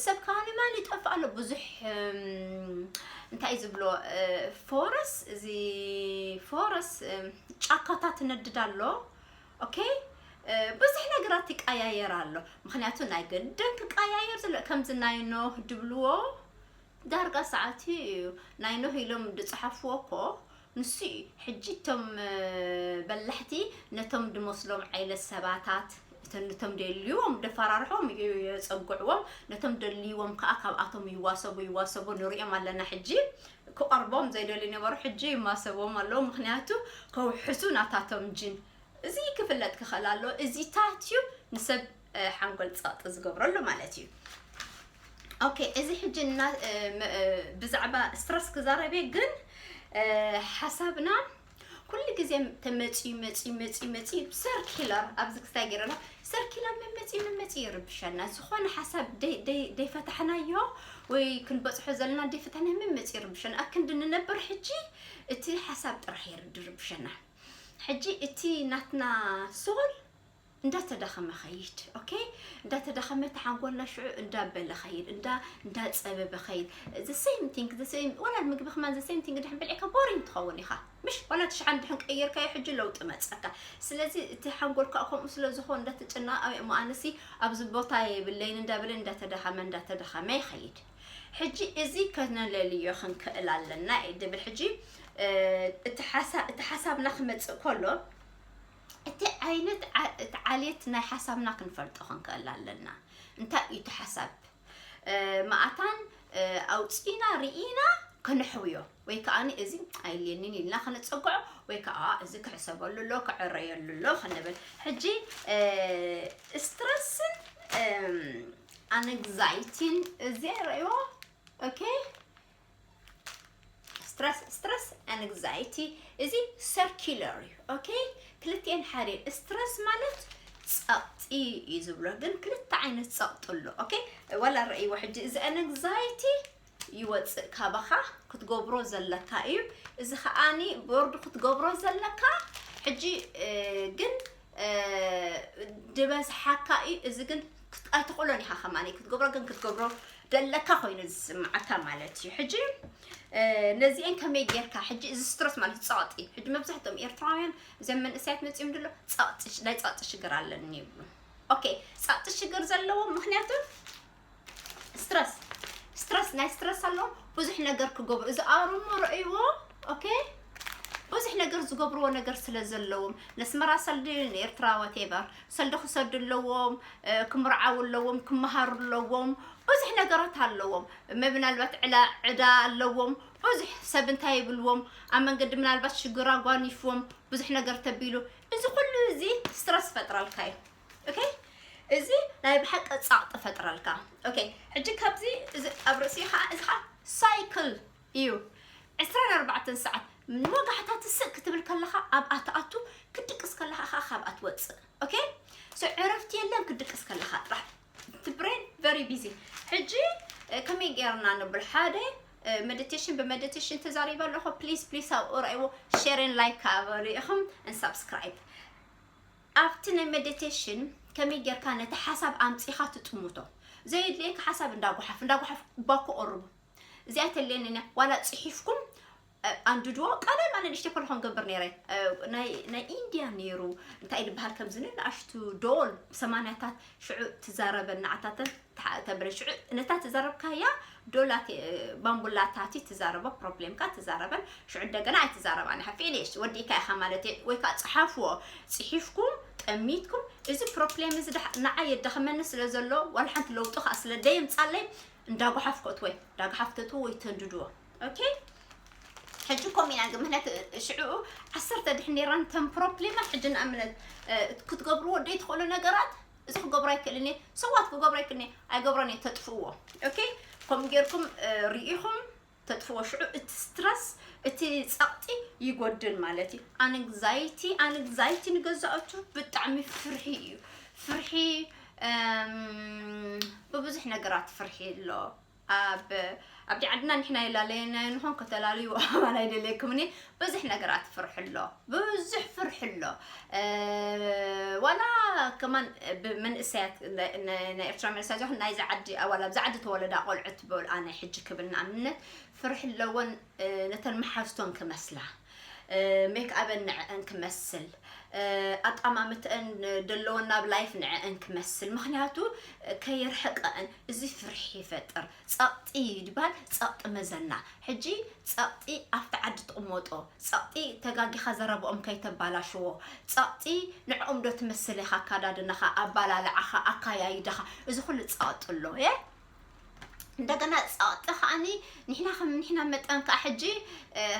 ሰብ ከማን ይጠፍእ ኣሎ። ብዙሕ፣ እም፣ እንታይ ዝብሎ፣ እ፣ ፎረስ፣ እዚ ፎረስ፣ እም፣ ጫካታት ይነድድ ኣሎ። ኦኬ፣ እ፣ ብዙሕ ነገራት ይቀያየር ኣሎ። ምኽንያቱ ናይ ግድን ክቀያየር ዘሎ፣ ከምዚ ናይ ኖህ ድብልዎ ዳርጋ ሰዓት እዩ። ናይ ኖህ ኢሎም ዝጸሓፍዎ እኮ ንሱ እዩ። ሕጂ እቶም፣ እ፣ በላሕቲ ነቶም ድመስሎም ዓይነት ሰባታት፣ እቶም፣ ነቶም ደልይዎም ደፈራርሖም የ-፣ የጸግዕዎም፣ ነቶም ደልይዎም ከኣ ካብኣቶም ይዋሰቡ፣ ይዋሰቡ ንሪኦም ኣለና። ሕጂ ክቐርቦም ዘይደልዩ ነበሩ፣ ሕጂ ይማሰቦም ኣለዉ። ምኽንያቱ ከውሕሱ ናታቶም ጅን። እዚ ክፍለጥ ክኽእል ኣለዎ። እዚታት እዩ ንሰብ፣ እ፣ ሓንጎል ጸቕጢ ዝገብረሉ ማለት እዩ። ኦኬ፣ እዚ ሕጂ እና፣ እ፣ መ-፣ እ፣ ብዛዕባ ስትረስ ክዛረብ እየ፣ ግን፣ እ፣ ሓሳብና ኩሉ ግዜ ተመፅዩ፣ መፅዩ፣ መፅዩ፣ መፅዩ፣ ሰርኪላር፣ ኣብዚ ክስታይ ገይረና፣ ሰርኪላር መመፅዩ፣ መመፅዩ ይርብሸና። ዝኾነ ሓሳብ ደይ-፣ ደይ-፣ ደይፈታሕናዮ ወይ ክንበፅሖ ዘለና ደይፈታሕናዮ መመፅዩ ይርብሸና። ኣክንዲ ንነብር ሕጂ እቲ ሓሳብ ጥራሕ ይርድ-፣ ይርብሸና። ሕጂ እቲ ናትና ሶል እንዳተዳኸመ ኸይድ፣ ኦኬ? እንዳተዳኸመ እቲ ሓንጎልና ሽዑ እንዳበለ ኸይድ፣ እንዳ-፣ እንዳጸበበ ኸይድ። The same thing፣ the same፣ ወላ ምግቢ ከማን the same thing ድሕን በሊዕካ ቦሪንግ ትኸውን ኢኻ። ምሽ? ዋላ እቲ ሸሓን ድሕን ቀይርካዮ ሕጂ ለውጢ መጸካ። ስለዚ እቲ ሓንጎልካ ከምኡ ስለ ዝኾን እንዳተጨነቐ፣ ኣይ እሞ ኣነሲ ኣብዚ ቦታ የብለይን እንዳበለ እንዳተዳኸመ፣ እንዳተዳኸመ ይኸይድ። ሕጂ እዚ ከነለልዮ ክንክእል ኣለና እየ ድብል። ሕጂ፣ እ፣ እቲ ሓሳ-፣ እቲ ሓሳብና ክመጽእ ከሎ፣ እቲ ዓይነት ዓ-፣ እቲ ዓሌት ናይ ሓሳብና ክንፈልጦ ክንክእል ኣለና። እንታይ እዩ እቲ ሓሳብ? እ፣ መኣታን፣ እ፣ ኣውጺእና ርኢና ከነሕውዮ፣ ወይ ከኣ እዚ ኣይልየንን ኢልና ከነጸግዖ፣ ወይ ከኣ እዚ ክሕሰበሉ ኣሎ፣ ክዕረየሉ ኣሎ ክንብል። ሕጂ፣ እ፣ ስትረስን፣ እም፣ ኣንግዛይቲን እዚ ረእይዎ። ኦኬ፣ ስትረስ፣ ስትረስ ኣንግዛይቲ እዚ ሰርኪለር እዩ። ኦኬ፣ ክልቲኤን ሓደ እዩ። ስትረስ ማለት ጸቕጢ እዩ ዝብሎ፣ ግን ክልተ ዓይነት ጸቕጢ ኣሎ። ኦኬ፣ ዋላ ረእይዎ ሕጂ፣ እዚ ኣንግዛይቲ ይወጽእ ካባኻ፣ ክትገብሮ ዘለካ እዩ። እዚ ከኣኒ ቦርድ ክትገብሮ ዘለካ። ሕጂ፣ እ፣ ግን፣ እ፣ ድበዝሓካ እዩ። እዚ ግን ክት-፣ ኣይትኽእሎን ኢኻ ከማኒ ክትገብሮ፣ ግን ክትገብሮ ደለካ ኮይኑ ዝስምዓካ ማለት እዩ። ሕጂ፣ እ፣ ነዚኤን ከመይ ጌርካ፣ ሕጂ እዚ ስትረስ ማለት ጸቕጢ። ሕጂ መብዛሕትኦም ኤርትራውያን እዞም መንእሰያት መጺኦም ድሎ ጸቕጢ ሽ-፣ ናይ ጸቕጢ ሽግር ኣለኒ ይብሉ። ኦኬ፣ ጸቕጢ ሽግር ዘለዎም ምኽንያቱ ስትረስ፣ ስትረስ፣ ናይ ስትረስ ኣለዎም ብዙሕ ነገር ክገብሩ። እዚ ኣሩሞ ረእይዎ፣ ኦኬ? ብዙሕ ነገር ዝገብርዎ ነገር ስለ ዘለዎም፣ ነስመራ ሰልዲ፣ ንኤርትራ፣ ዋቴቨር፣ ሰልዲ ክሰዱ ኣለዎም፣ እ፣ ክምርዓው ኣለዎም፣ ክመሃሩ ኣለዎም፣ ብዙሕ ነገራት ኣለዎም። መ-፣ ምናልባት ዕላ-፣ ዕዳ ኣለዎም፣ ብዙሕ ሰብ እንታይ ይብልዎም፣ ኣብ መንገዲ ምናልባት ሽግር ኣጓኒፍዎም፣ ብዙሕ ነገር ተቢሉ፣ እዚ ኩሉ እዚ ስትረስ ይፈጥረልካ እዩ። ኦኬ? እዚ ናይ ብሓቂ ጸቕጢ ፈጥረልካ። ኦኬ፣ ሕጂ ካብዚ እዚ ኣብ ርእሲ ኸዓ፣ እዚ ኸዓ ሳይክል እዩ። ዕስራን ኣርባዕተን ሰዓት ንወጋሕታ ትስእ ክትብል ከለኻ ኣብኣ ትኣቱ፣ ክትድቅስ ከለኻ ኸዓ ካብኣ ትወጽእ። ኦኬ? ሶ ዕረፍቲ የለን፣ ክትድቅስ ከለኻ ጥራሕ። እቲ ብሬን ቨሪ ቢዚ። ሕጂ፣ እ፣ ከመይ ጌርና ንብል? ሓደ፣ እ፣ ሜዲቴሽን፣ ብሜዲቴሽን ተዛሪበ ኣለኹ። ፕሊዝ፣ ፕሊዝ ኣብኡ ረእይዎ። ሼርን ላይክ ከኣ በሉ ኢኹም፣ ን ሳብስክራይብ። ኣብቲ ናይ ሜዲቴሽን ከመይ ጌርካ ነቲ ሓሳብ ኣምጺኻ ትጥምቶ? ዘየድልየካ ሓሳብ እንዳጓሓፍ፣ እንዳጓሓፍ ባኮ ቀርቡ። እዚኣ ተልየኒ እያ። ዋላ ጽሒፍኩም፣ እ፣ ኣንድድዎ። ቀደም ኣነ ንእሽተይ ከለኹ ገብር ነይረ። እ፣ ናይ፣ ናይ ኢንድያ ነይሩ። እንታይ ድበሃል ከምዚ ንኣሽቱ ዶል፣ ሰማንያታት ሽዑ ትዛረበን ንዓታተን ተሓ-፣ ተብለ። ሽዑ ነታ ትዛረብካያ ዶላት፣ እ፣ ባምቡላታት ትዛረቦ፣ ፕሮብሌምካ ትዛረበን። ሽዑ እንደገና ኣይትዛረባን ኢኻ። ፊኒሽ፣ ወዲእካ ኢኻ ማለት እዩ። ወይ ከዓ ጽሓፍዎ። ጽሒፍኩም፣ ጠሚትኩም፣ እዚ ፕሮብሌም እዚ ደሕ-፣ ንዓይ የዳኽመኒ ስለ ዘሎ፣ ዋላ ሓንቲ ለውጢ ከዓ ስለ ደየምጻለይ፣ እንዳጓሓፍ ከእትዎ፣ እንዳጓሓፍ ተእትዎ ወይ ተንድድዎ። ኦኬ? ሕጂ ኮም ኢና ግን፣ ምክንያቱ ሽዑ ዓሰርተ ድሕን ነይረን ተን ፕሮብሌማት፣ ሕጂ ንኣብነት፣ እ፣ ክትገብርዎ ደይትኽእሉ ነገራት፣ እዚ ክገብሮ ኣይክእልን እየ፣ ሰዋት ክገብሮ ኣይክእልን እየ፣ ኣይገብሮን እየ፣ ተጥፍእዎ። ኦኬ? ከምኡ ጌርኩም፣ እ፣ ርኢኹም፣ ተጥፍኦ ሽዑ እቲ ስትረስ እቲ ጸቕጢ ይጎድል ማለት እዩ። ኣንግዛይቲ ኣንግዛይቲ ንገዛኦቹ ብጣዕሚ ፍርሒ እዩ። ፍርሒ ብብዙሕ ነገራት ፍርሒ ኣሎ። ኣብ ኣብቲ ዓድና ንሕና ይላለየና ንኾን ከተላለዩ ኣባል ኣይደለየኩም እኔ። ብዙሕ ነገራት ፍርሒ ኣሎ። ብዙሕ ፍርሒ ኣሎ። ዋላ ከማን ብመንእሰያት ናይ ኤርትራ መንእሰያት ዝኾን ናይዚ ዓዲ ዋላ ኣብዚ ዓዲ ተወለዳ ቆልዑት በል ኣነ ሕጂ ክብል ንኣብነት ፍርሒ ኣለወን። ነተን መሓዝቶን ክመስላ ሜክ ኣበን ንዕአን ክመስል ኣጣማምትአን ደለወን ናብ ላይፍ ንዕአን ክመስል። ምክንያቱ ከየርሕቀአን እዚ ፍርሒ ይፈጥር። ጸቕጢ ድባል ጸቕጢ መዘና። ሕጂ ጸቕጢ ኣብቲ ዓዲ ትቕመጦ ጸቕጢ ተጋጊኻ ዘረብኦም ከይተባላሽዎ። ጸቕጢ ንዕኦም ዶ ትመስል ኢኻ ኣካዳድናኻ ኣባላልዓኻ ኣካያይዳኻ እዚ ኩሉ ጸቕጢ ኣሎ እየ። እንደገና ጸቕጢ ከዓኒ ንሕና ከም ንሕና መጠን ከዓ ሕጂ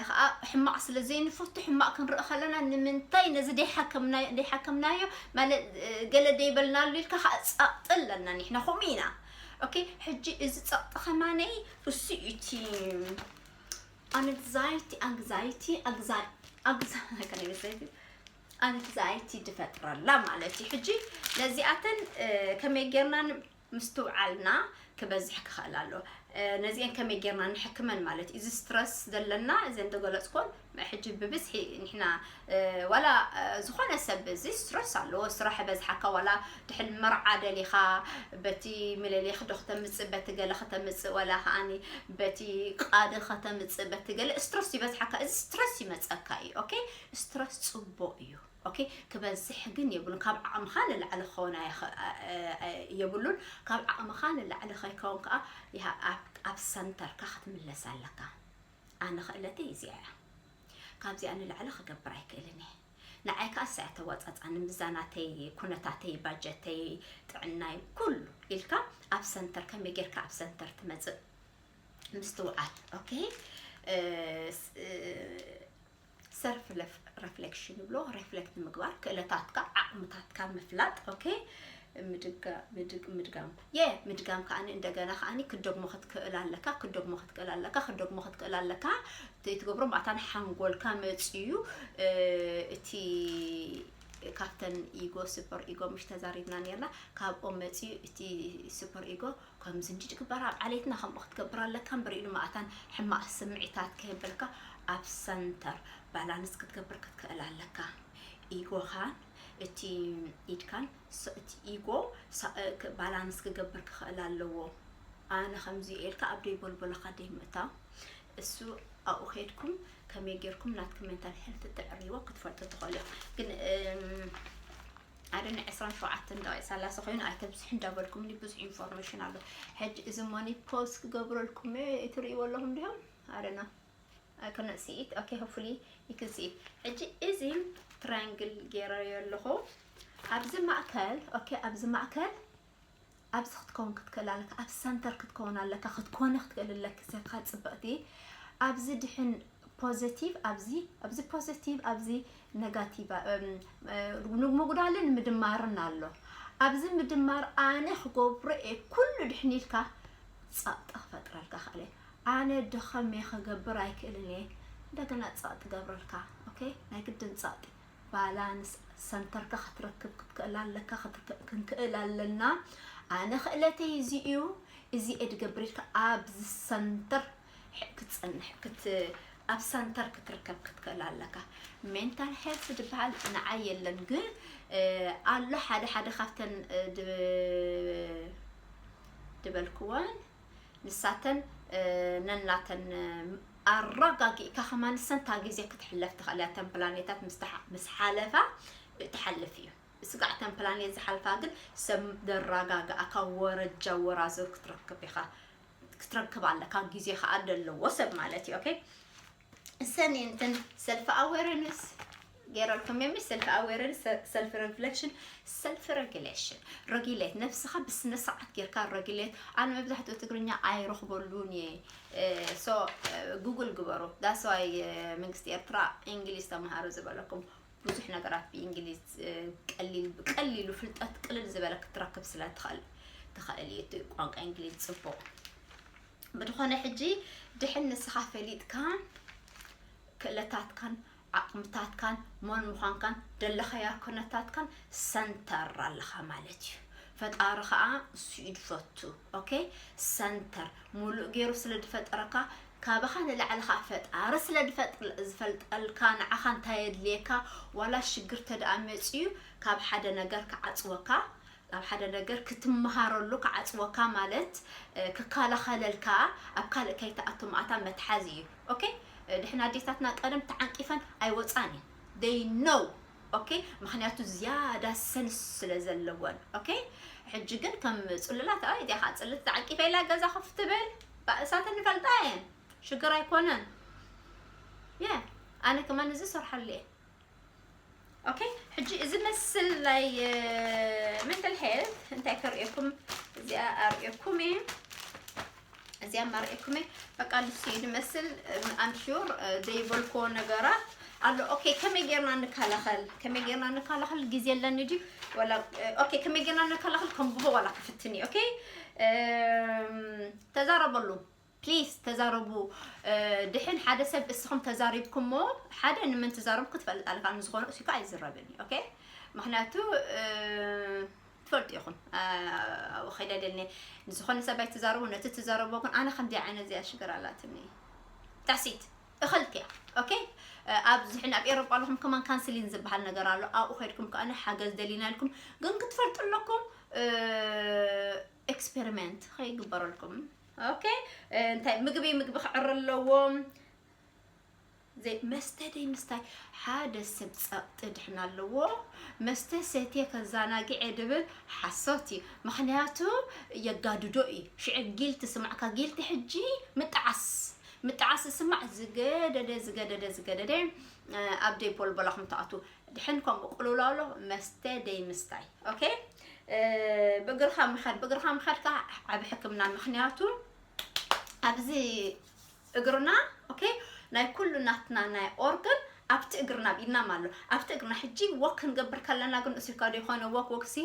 ከዓ ሕማቕ ስለ ዘይንፈቱ ሕማቕ ክንርኢ ከለና ንምንታይ ነዚ ደይሓከምናዮ ማለት ገለ ደይበልናሉ ኢልካ ከዓ ጸቕጢ ኣለና ንሕና ከምኡ ኢና። ኦኬ ሕጂ እዚ ጸቕጢ ከማነይ እሱ እቲ ኣንግዛይቲ ኣንግዛይቲ ኣግዛይቲ ኣንግዛይቲ ድፈጥረላ ማለት እዩ። ሕጂ ነዚኣተን ከመይ ጌርና ምስትውዓልና ክበዝሕ ክኽእል ኣሎ። ነዚአን ከመይ ጌርና ንሕክመን ማለት እዩ። እዚ ስትረስ ዘለና እዚ እንደገለጽኮን ሕጂ ብብዝሒ ንሕና ዋላ ዝኾነ ሰብ እዚ ስትረስ ኣለዎ። ስራሕ በዝሓካ ዋላ ድሕል መርዓ ደሊኻ በቲ ምልሌኽ ዶ ከተምጽእ በቲ ገለ ከተምጽእ ዋላ ከዓኒ በቲ ቃዲ ከተምጽእ በቲ ገለ ስትረስ ይበዝሓካ። እዚ ስትረስ ይመጸካ እዩ። ኦኬ ስትረስ ጽቡቅ እዩ። ኦኬ ክበዝሕ ግን የብሉን። ካብ ዓቕምኻ ንላዕሊ ክኸውን የብሉን። ካብ ዓቕምኻ ንላዕሊ ከይከውን ከዓ ኣብ ሰንተርካ ክትምለስ ኣለካ። ኣነ ክእለተይ እዚኣ እያ። ካብዚኣ ንላዕሊ ክገብር ኣይክእልን እየ። ንዓይ ከዓ ሰያ ተዋፃፃኒ ምዛናተይ፣ ኩነታተይ፣ ባጀተይ፣ ጥዕናይ ኩሉ ኢልካ ኣብ ሰንተር ከመይ ጌርካ ኣብ ሰንተር ትመፅእ ምስትውዓል። ኦኬ ሰልፍ ረፍሌክሽን ይብሎ። ሬፍሌክት ምግባር ክእለታትካ ዓቕምታትካ ምፍላጥ። ኦኬ ምድጋም የ ምድጋም ከዓኒ እንደገና ከዓኒ ክደግሞ ክትክእል ኣለካ ክደግሞ ክትክእል ኣለካ ክደግሞ ክትክእል ኣለካ። ትገብሮ ማእታን ሓንጎልካ መፅዩ እቲ ካብተን ኢጎ ሱፐር ኢጎ ምሽ ተዛሪብና ነርና። ካብኦም መፅዩ እቲ ሱፐር ኢጎ ከምዚ እንዲ ትግበር ኣብ ዓሌትና ከምኡ ክትገብር ኣለካ እምበር ኢሉ ማእታን ሕማቕ ስምዒታት ከየብልካ ኣብ ሰንተር ባላንስ ክትገብር ክትክእል ኣለካ። ኢጎኻን እቲ ኢድካን እቲ ኢጎ ባላንስ ክገብር ክኽእል ኣለዎ። ኣነ ከምዚ ኢልካ ኣብ ደይ ቦልቦለኻ ደይ ምእታው እሱ ኣብኡ ከድኩም ከመይ ጌርኩም ናትኩም ሜንታል ሄልት ትዕርይዎ ክትፈልጡ ትኽእሉ ኢኹም። ግን ኣደ ን ዕስራን ሸውዓተን ደቂቕ ሰላሳ ኮይኑ ኣይተብዝሑ እንዳበልኩምኒ ብዙሕ ኢንፎርሜሽን ኣሎ። ሕጂ እዚ ሞኒ ፖስት ክገብረልኩም እየ ትርእይዎ ኣለኹም ዲኹም? ኣደና ኣይኮነ ስኢት ኦኬ ሆፕፉሊ ይክን ስኢት። ሕጂ እዚ ትራያንግል ገይረዮ ኣለኹ ኣብዚ ማእከል ኦኬ ኣብዚ ማእከል ኣብዚ ክትከውን ክትክእል ኣለካ ኣብ ሰንተር ክትከውን ኣለካ ክትኮነ ክትክእል ኣለኪ ሰካ ፅብቕቲ ኣብዚ ድሕን ፖዘቲቭ ኣብዚ ኣብዚ ፖዘቲቭ ኣብዚ ነጋቲቭ ምጉዳልን ምድማርን ኣሎ። ኣብዚ ምድማር ኣነ ክገብሮ እየ ኩሉ ድሕን ኢልካ ጸቕጢ ክፈጥረልካ ክእል እየ። ኣነ ድኸም እየ ክገብር ኣይክእልን እየ። እንደገና ጸቕጢ ገብረልካ። ኦኬ ናይ ግድን ጸቕጢ ባላንስ ሰንተርካ ክትረክብ ክትክእል ኣለካ ክንክእል ኣለና። ኣነ ክእለተይ እዚ እዩ። እዚ እየ ድገብር ኢልካ ኣብዚ ሰንተር ክትጸንሕ ኣብ ሰንተር ክትርከብ ክትክእል ኣለካ። ሜንታል ሄልት ዝበሃል ንዓይ የለን ግን ኣሎ ሓደ ሓደ ካብተን ድበልክወን ንሳተን ነናተን ኣረጋጊእካ ከማን ሰንታ ግዜ ክትሕለፍ ትኽእል እያ። ተን ፕላኔታት ምስ ሓለፋ ትሓልፍ እዩ። ስጋዕ ተን ፕላኔት ዝሓልፋ ግን ሰብ ደራጋግኣካ ወረጃ ወራዝር ክትረክብ ኢኻ ክትረክብ ኣለካ። ግዜ ከዓ ደለዎ ሰብ ማለት እዩ። ኦኬ እሰን እንትን ሰልፍ ኣዌርነስ ገይረልኩም የሚ ሰልፍ ኣዌርነስ ሰልፍ ሪፍሌክሽን ሰልፍ ሬጉሌሽን ረጊሌት ነብስኻ ብስነ ስርዓት ጌርካ ረጊሌት። ኣነ መብዛሕትኡ ትግርኛ ኣይረኽበሉን እየ። ሶ ጉግል ግበሩ። ዳስዋይ መንግስቲ ኤርትራ እንግሊዝ ተምሃሩ ዝበለኩም ብዙሕ ነገራት ብእንግሊዝ ቀሊል ብቀሊሉ ፍልጠት ቅልል ዝበለ ክትረክብ ስለ ትኽእል ትኽእል እዩ። እቲ ቋንቋ እንግሊዝ ጽቡቕ ብድኾነ ሕጂ ድሕን ንስኻ ፈሊጥካ ክእለታትካን ዓቕምታትካን መን ምዃንካን ደለኸያ ኩነታትካን ሰንተር ኣለኻ ማለት እዩ። ፈጣሪ ከዓ እሱ እዩ ድፈቱ። ኦኬ፣ ሰንተር ሙሉእ ገይሩ ስለ ድፈጠረካ፣ ካባኻ ንላዕሊ ከዓ ፈጣሪ ስለ ድፈጥር ዝፈልጠልካ፣ ንዓኻ እንታይ የድልየካ? ዋላ ሽግር ተደኣ መፅዩ ካብ ሓደ ነገር ክዓፅወካ፣ ኣብ ሓደ ነገር ክትመሃረሉ ክዓፅወካ ማለት ክከላኸለልካ፣ ኣብ ካልእ ከይትኣቱ ማእታ መትሓዚ እዩ። ኦኬ፣ ድሕና ኣዴታትና ቀደም ተዓንቂፈን ኣይወፃን እየን። They know። ኦኬ፣ ምክንያቱ ዝያዳ ሰንስ ስለ ዘለወን። ኦኬ፣ ሕጂ ግን ከም ፅሉላት ኣይ እዚኣ ከዓ ፅልት ተዓንቂፈ ኢላ ገዛ ኮፍ ትብል ባእሳተን ንፈልጣ እየን። ሽግር ኣይኮነን። የ ኣነ ከማን እዚ ሰርሓሉ እየ። ኦኬ፣ ሕጂ እዚ መስል ናይ ሜንታል ሄልት እንታይ ከርእየኩም፣ እዚኣ ኣርእየኩም እየ። እዚኣ ማርእየኩም እየ። በቃ ንሱ እዩ ዝመስል። ኣም ሹር ዘይበልኮ ነገራት ኣሎ። ኦኬ፣ ከመይ ጌርና ንከላኸል? ከመይ ጌርና ንከላኸል? ግዜ ኣለኒ ድዩ? ወላ ኦኬ፣ ከመይ ጌርና ንከላኸል? ከንብቦ ዋላ ክፍትን እየ። ኦኬ፣ ተዛረበሉ ፕሊስ፣ ተዛረቡ። ድሕን ሓደ ሰብ እስኹም ተዛሪብኩሞ፣ ሓደ ንመን ትዛረቡ ክትፈልጥ ኣለካ። ንዝኾነ እሱ ከዓ ኣይዝረብን እዩ። ኦኬ፣ ምክንያቱ ትፈልጡ ኢኹም። ኣብኡ ከይደ ደልኒ ንዝኾነ ሰብ ኣይትዛረቡ። ነቲ ትዛረቦ ግን ኣነ ከምዚ ዓይነት እዚኣ ሽግር ኣላትኒ። ታሲት እኽልቲ እያ። ኦኬ፣ ኣብዚ ሕን ኣብ ኤሮጳ ኣለኹም ከማን ካንስሊን ዝበሃል ነገር ኣሎ። ኣብኡ ከይድኩም ከዓ ሓገዝ ደሊና ኢልኩም ግን ክትፈልጡ ኣለኩም። ኤክስፐሪመንት ከይግበረልኩም። ኦኬ፣ እንታይ ምግቢ ምግቢ ክዕር ኣለዎም። መስተ ደይ ምስታይ ሓደ ሰብ ጸቕጢ ድሕና ኣለዎ። መስተ ሰትየ ከዘናግዕ እየ ድብል ሓሶት እዩ። ምኽንያቱ የጋድዶ እዩ። ሽዑ ጊልቲ ስማዕካ፣ ጊልቲ ሕጂ ምጥዓስ ምጥዓስ ስማዕ፣ ዝገደደ ዝገደደ ዝገደደ ኣብ ደይ ቦልቦላ ከም ትኣቱ። ድሕን ከምኡ ቅልውላውሎ መስተ ደይ ምስታይ። ኦኬ፣ ብእግርኻ ምኸድ፣ ብእግርኻ ምኸድካ ዓብ ሕክምና። ምኽንያቱ ኣብዚ እግርና፣ ኦኬ፣ ናይ ኩሉ ናትና ናይ ኦርገን ኣብቲ እግርና ኣብ ኢድና ኣሎ። ኣብቲ እግርና ሕጂ ወክ ክንገብር ከለና ግን እሱካ ዶ ይኾነ ወክ ወክሲ